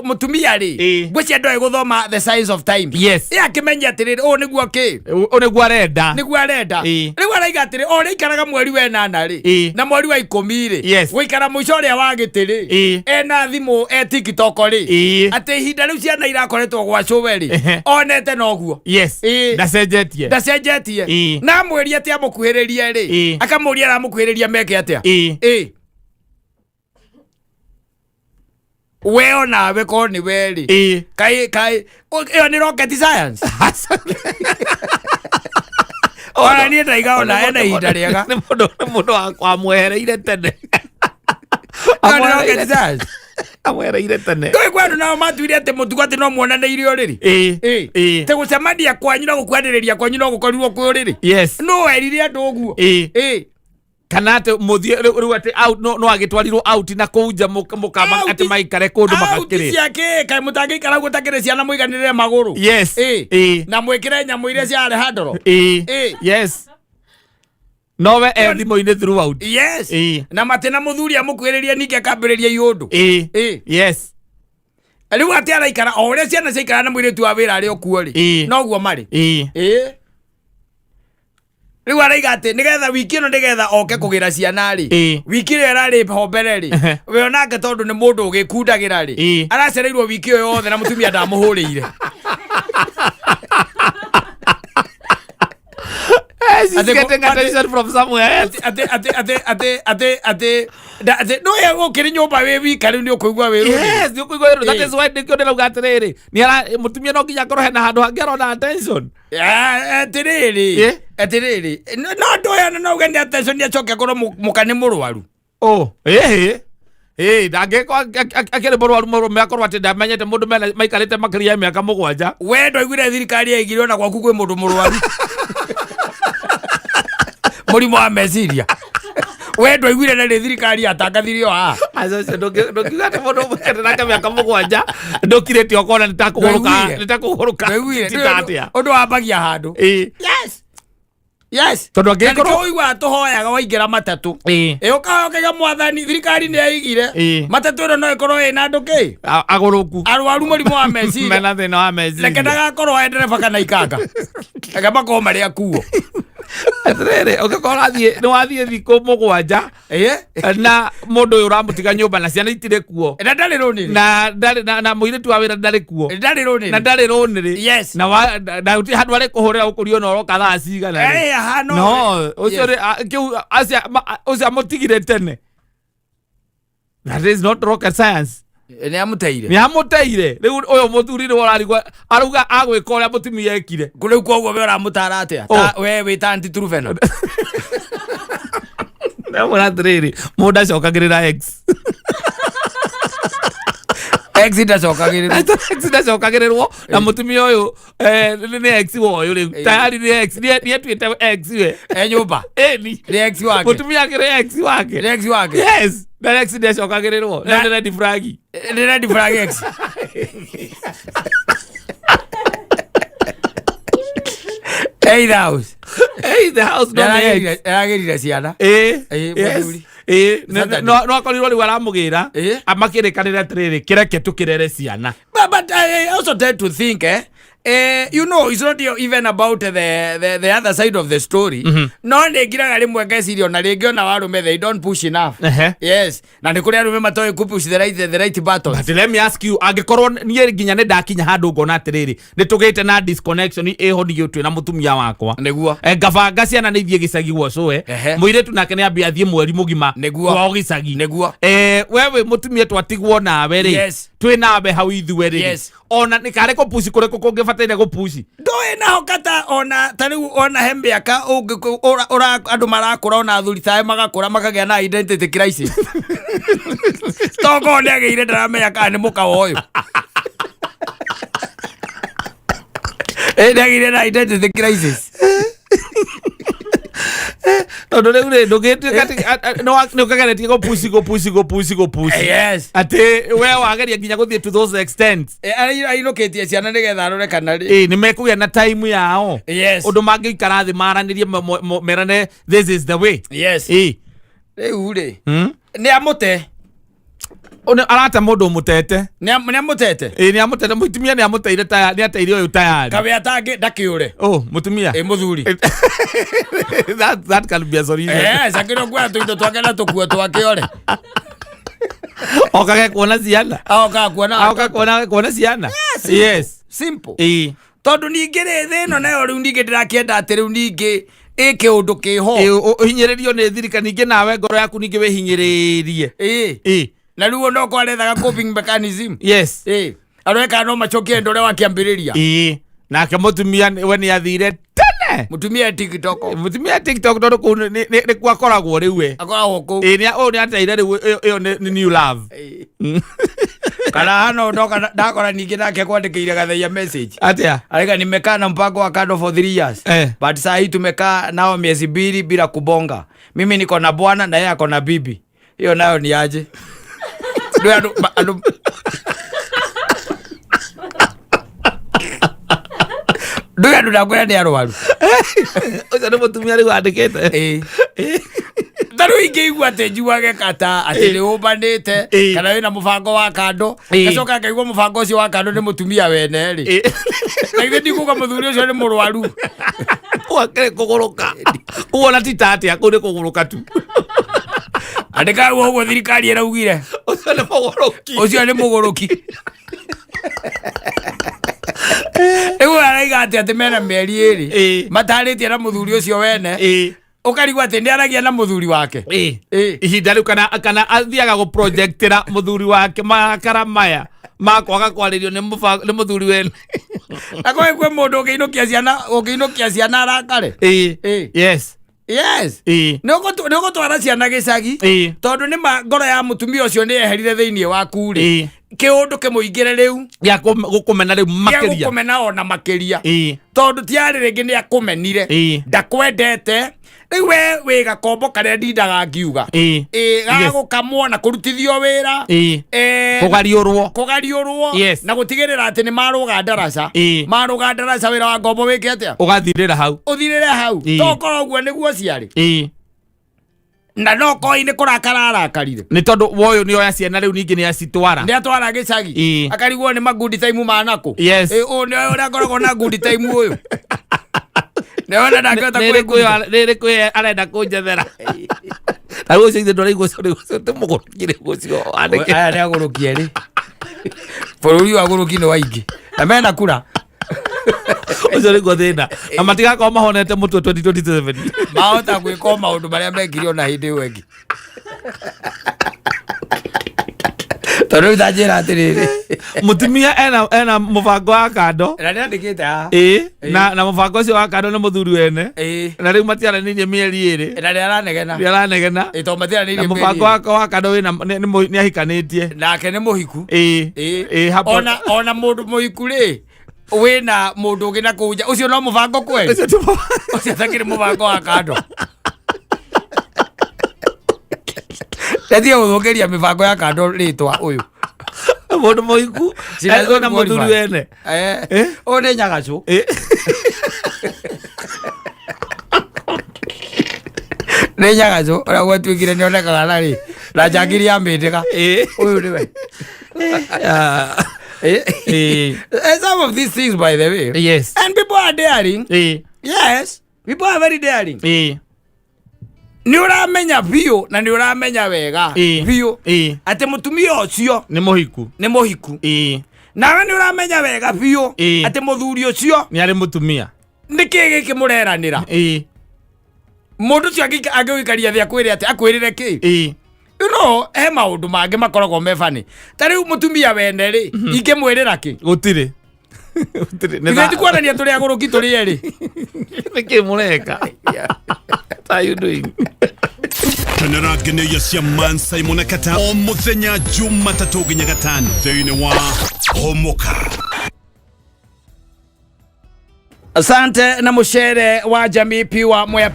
mũtumia rĩ, ngwĩciria ndoĩ gũthoma the signs of time. Ĩ akĩmenya atĩrĩrĩ, ũũ nĩguo kĩ
Ũ nĩguo arenda.
Nĩguo arenda. Rĩu araiga atĩrĩ, o ũrĩa aikaraga mweri wa ĩnana rĩ na mweri wa 10 rĩ, gũikara mũico ũrĩa wa gĩtĩ rĩ, ena thimũ, e TikTok rĩ, atĩ ihinda rĩu ciana irakoretwo gwa cũwe rĩ, onete noguo.
Ndacenjetie.
Ndacenjetie. Na amwĩrie atĩ amũkuhĩrĩrie rĩ, akamũria aramũkuhĩrĩria meke atĩa? We onawe korwo nĩ we rĩ, kaĩ ĩyo nĩ rocket science? Ona niĩ ndaiga ona ena ihinda rĩega.
Nĩ mũndũ wamwehereire tene.
Ĩyo nĩ rocket science.
Amwehereire tene.
Ndũĩ kwa andũ nao matuire atĩ mũtugo atĩ no muonanĩire ũrĩrĩ. Atĩ gũcemania kwanyu na gũkuhanĩrĩria kwanyu no gũkorirwo kwĩ ũrĩrĩ. No werire andũ ũguo.
Kana atĩ mũthiĩ rĩu atĩ out no agĩtwarirwo out na kũu nja mũkama atĩ maikare kũndũ
Out
magakĩrĩ.
Ciake kaĩ mũtangĩikara ũguo takĩrĩ ciana mũiganĩrĩre magũrũ? Na mwĩkĩre nyamũ iria cia Alejandro.
Yes, nowe e thimũ-inĩ throughout.
Na matĩ na mũthuri amũkuhĩrĩria ningĩ akambĩrĩria iũndũ. Rĩu atĩ araikara o ũrĩa ciana ciaikara na mũirĩtu wa wĩra arĩ o kuo rĩ, noguo marĩ. Rĩu araiga atĩ nĩgetha wiki ĩno nĩgetha oke kũgĩra ciana rĩ, wiki ĩrĩa ĩrarĩ ho mbere rĩ, we onake tondũ nĩ mũndũ ũgĩkundagĩra rĩ, aracereirwo wiki ĩyo yothe na mũtumia ndamũhũrĩire.
She's getting attention from somewhere else.
Atĩ atĩ no ye ũkĩrĩ nyũmba wĩ wika rĩu nĩ ũkũigua wĩ rũrĩrĩ.
Yes, nĩ ũkũigua wĩrũ. That is why nĩkĩo ndĩrauga atĩrĩrĩ, nĩ ara mũtumia no nginya akorwo hena handũ hangĩ arona attention.
Atĩrĩrĩ, atĩrĩrĩ, no andũ aya no uge nĩ attention nĩ acoke akorwo mũka nĩ mũrwaru.
Oh, ĩhĩ. Ĩĩ, ndangĩkorwo akĩrĩ mũrwaru mũrũme akorwo atĩ ndamenyete mũndũ mena maikarĩte makĩria ya mĩaka 7.
We ndwaiguire thirikari yaigire ona gwaku kwĩ mũndũ mũrwaru mũrimũ wa meciria? We ndwaiguire na nĩ thirikari yatangathirio haha?
Aca ũcio ndũngiuga atĩ mũndũ ũmũikĩte nake mĩaka 7 ndũkirĩte ũkona nĩ ta kũgũrũka.
Ndwaiguire?
Nĩ ta kũgũrũka.
Ndwaiguire?
Ti ta atĩa.
Ũndũ wambagia handũ. Yes.
Tondũ
Na
angĩkorwo
nĩkĩo ũiguaga tũhoyaga waingĩra matatũ. Ĩ ũkahoya ũkaiga, mwathani, thirikari nĩ yaigire matatũ ĩno no ĩkorwo ĩna andũ kĩ
Agũrũku.
Arwaru mũrimũ wa meciria.
Mena thĩna wa meciria.
Reke ndagakorwo e ndereba kana ikanga, reke makorwo marĩ akuo.
Atĩrĩrĩ, ũngĩkorwo ũrathiĩ nĩ wathiĩ thikũ 7 na mũndũ ũyũ ũramũtiga nyũmba na ciana itirĩ kuo,
Na ndarĩ rũnĩrĩ.
Na ndarĩ na mũirĩtu wa wĩra ndarĩ kuo.
Ndarĩ rũnĩrĩ.
Na ndarĩ rũnĩrĩ. Na gũtirĩ handũ arĩ kũhũrĩra gũkũrio na ũroka thaa cigana rĩ.
Aha, no.
No ũcio rĩ, kĩu ũcio amũtigire tene, that is not rocket science.
Nĩ amũteire.
Nĩ amũteire. Rĩu ũyũ mũthuri nĩwe ũrarigwo arauga agwĩka ũrĩa mũtumia ekire.
Rĩu koguo we ũramũtara atĩa?
Oh.
We wĩ ta anti Trufena.
Ndamwĩra atĩrĩrĩ, mũndũ acokagĩrĩra ex.
Ex ndacokagĩrĩrwo.
Ex ndacokagĩrĩrwo na mũtumia ũyũ nĩ ex wa ũyũ rĩu. Tayari nĩ ex, nĩ atuĩte ex we.
E nyũmba.
Ĩni.
Nĩ ex wake.
Mũtumia akĩrĩ ex wake.
Nĩ ex wake.
Yes, na ex ndacokagĩrĩrwo na nĩ red flag.
Nĩ red flag ex. Hey, the house.
Hey, the house, no nĩ ex.
Aragĩrire ciana. Mũthuri. Saturday.
No akorirwo rĩu aramũgĩra amakĩrĩkanĩre atĩrĩrĩ, kĩreke tũkĩrere ciana.
But I also tend to think You know, it's not even about the other side of the story. No nĩ ngiraga rĩmwe ngeciria ona rĩngĩ ona warume they don't push enough. Yes, na nĩ kũrĩ arũme matoĩ ku push the right buttons.
But let me ask you, angĩkorwo niĩ nginya nĩ ndakinya handũ ngona atĩrĩrĩ, nĩ tũgĩte na disconnection ĩho niĩ twĩ na mũtumia wakwa, ngabanga ciana nĩ ithiĩ gĩcagi gwa cũwe, mũirĩtu nake nĩ ambia athiĩ mweri mũgima kwao gĩcagi, we wĩ mũtumia twatigwo nawe rĩ, twĩ nawe hau ithuĩ rĩ, ona nĩ karĩ kũpuci kũrĩkũ kũngĩbataire gũpuci?
Ndoĩ naho kata ona ta rĩu ona he mĩaka andũ marakũra, ona athuri tawe magakũra makagĩa na identity crisis. Tokorwo nĩ agĩire ndaramenya kana nĩ mũka wa ũyũ. Ĩ nĩ agĩire na identity crisis.
Tondũ rĩu rĩ, ndũngĩtuĩka atĩ nĩ ũkageretie gũpuci gũpuci gũpuci gũpuci, atĩ we wageria nginya gũthiĩ to those extent.
Ainũkĩtie ciana nĩgetha arore kana rĩ.
Ĩ nĩ mekũgĩa na time yao, ũndũ mangĩikara thĩ maranĩrie, merane this is the way. Ĩ.
Rĩu rĩ, nĩ amũte.
Arate mũndũ ũmũtete.
Nĩ amũtete.
Ĩ nĩ amũtete, mũtumia nĩ amũteire tayari, nĩ ateire ũyũ tayari.
Kawe atangĩ ndakĩũre.
Oh, mũtumia.
Ĩ mũthuri.
That can be a solution.
Yes, akĩrwo kuoya tũindo twake na tũkuo twake ore.
Okage kuona ciana.
Aokaga kuona.
Oka kuona ciana, yes.
Simple.
Ĩ.
Tondũ ningĩ rĩ, thĩ ĩno nayo rĩu ningĩ ndĩrakĩenda atĩ rĩu ningĩ ĩ kĩũndũ kĩho.
Ĩ, ũhinyĩrĩrio nĩ thirikari ningĩ, nawe ngoro yaku ningĩ wĩhinyĩrĩrie.
Ĩ.
Ĩ.
Na rĩu no kwarethaga coping mechanism. Ĩ arore kana no macokie ũndũ ũrĩa wakĩambĩrĩria.
Ĩ nake mũtumia we nĩ athire tene.
Mũtumia e TikTok.
Mũtumia TikTok, tondũ kũu nĩ kwakoragwo rĩu we.
Akoragwo kũu.
Ĩ nĩ ũyũ nĩ ateire rĩu, ĩyo nĩ new love.
Ĩ. Kana hano ndoka ndakora ningĩ nake kwandĩkĩire Gatheia message.
Atĩa?
Arega nimekaa na mpango wa kando for 3 years. But saa hii tumekaa nao miezi 2 bila kubonga. Mimi niko na bwana na yeye ako na bibi. Hiyo nayo ni aje? Ndio andũ ndakwĩra nĩ arwaru.
Ũcio nĩ mũtumia rĩu andĩkĩte.
Ĩĩ. Ta rĩu ingĩigua atĩ njuage kata atĩ nĩ ũmbanĩte kana wĩna mũbango wa kando, ngacoka ngaigua mũbango ũcio wa kando nĩ mũtumia wene rĩ, na ithe ndikuga mũthuri ũcio nĩ mũrwaru.
Gwakĩrĩ kũgũrũka kuona ti ta atĩa, kũu nĩ kũgũrũka tu.
Andĩka ũguo thirikari ĩraugire.
Ũcio nĩ mũgũrũki.
Ũcio nĩ mũgũrũki. Rĩu araiga atĩ mena mĩeri 2 matarĩtie na mũthuri ũcio wene, ũkarigwo atĩ nĩ aragia na mũthuri wake.
Ihinda rĩu kana athiaga gũprojectĩra mũthuri wake marakara maya ma kwaga kwarĩrio nĩ mũthuri wene.
Na kwĩ mũndũ ũngĩinũkia ciana arakare. Yes. Nĩ ũgũtwara ciana gĩcagi, tondũ nĩ ma ngoro ya mũtumia ũcio nĩ yeherire thĩinĩ waku rĩ, kĩũndũ kĩmũingĩre rĩu
gĩa gũkũmena rĩu
gĩa
makĩria.
Gũkũmena ona makĩria, tondũ tiarĩ rĩngĩ nĩ akũmenire, ndakwendete rĩu, we wĩ gakombo karĩa ndindaga ngiuga ĩ gagũkamwo na kũrutithio wĩra,
Kũgariũrwo.
Kũgariũrwo na gũtigĩrĩra atĩ nĩ marũga ndaraca. Marũga ndaraca, wĩra wa ngombo wĩke atĩa?
Ũgathirĩra hau.
Ũthirĩre hau. Tokorwo ũguo nĩguo ciarĩ, na no koi nĩ kũrakara arakarire.
Nĩ tondũ woyũ nĩ oya ciana rĩu ningĩ nĩ acitwara.
Nĩ atwara gĩcagi. Akarigwo nĩ magundi time manakũ. Ũyũ nĩ ũrĩa akoragwo na good time, ũyũ nĩwona ndangĩhota kwĩgunda.
Nĩ rĩkũ arenda kũnjethera na rĩu ũcio ithe ndũraigua, ũcio rĩu ũcio ti mũgũrũki rĩu ũcio andĩke.
Aya nĩ agũrũki erĩ, bũrũri wa agũrũki nĩ waingĩ na mena kura.
Ũcio nĩguo thĩna, na matigakorwo mahonete mũtwe 2027.
Mahota gwĩka o maũndũ marĩa mekire ona hĩndĩ ĩyo ĩngĩ, tondũ rĩu tanjĩra atĩrĩrĩ,
Mũtumia ena mũbango wa kando.
Na nĩ andĩkĩte haha.
Ĩ na mũbango ũcio wa kando nĩ mũthuri wene, na rĩu matiaranĩirie mĩeri 2.
Na nĩ aranegena.
Nĩ aranegena.
Ĩ tondũ matiaranĩirie
Na
mĩeri
mũbango
2.
wake wa kando wĩna nĩ ahikanĩtie.
Nake nĩ mũhiku.
Ĩ hapo.
Ona mũndũ mũhiku rĩ, wĩna mũndũ ũngĩ na kũu nja, ũcio no mũbango kweli?
Ũcio ti mũbango.
Ũcio atakĩrĩ mũbango wa kando. Ndetie gũthũkĩria mĩbango ya kando rĩtwa ũyũ.
Mũndũ mũhiku wĩna mũthuri wene.
Ũyũ nĩ nyagacũ. Nĩ nyagacũ ũrĩa gwatuĩkire nĩ onekaga na rĩ na njangiri ya mĩndĩga. Ũyũ nĩwe.
Ah.
Some of these things, by the way, and people are daring. Yes, people are very daring. Nĩ ũramenya biũ na nĩ ũramenya wega biũ atĩ mũtumia ũcio
Nĩ mũhiku.
Nĩ mũhiku. Nawe nĩ ũramenya wega biũ atĩ mũthuri ũcio
Nĩ arĩ mũtumia.
Nĩ kĩ gĩkĩ mũreranĩra? Mũndũ ũcio angĩgũikaria thĩ akwĩre atĩ akwĩrĩre kĩ? He maũndũ mangĩ makoragwo me bani. Ta rĩu mũtumia wene rĩ, ingĩmwĩrĩra kĩ?
Gũtirĩ. Gũtirĩ. Nĩ
Ithuĩ ti kuonania tũrĩ agũrũki tũrĩ erĩ.
Nĩ kĩ mũreka? What are you doing?
Kenera ngeneia cia Man Simon na Kata o muthenya Jumatatũ nginya Gatano thĩinĩ wa Homoka.
Asante na mucere wa Jamii Pure Mwea.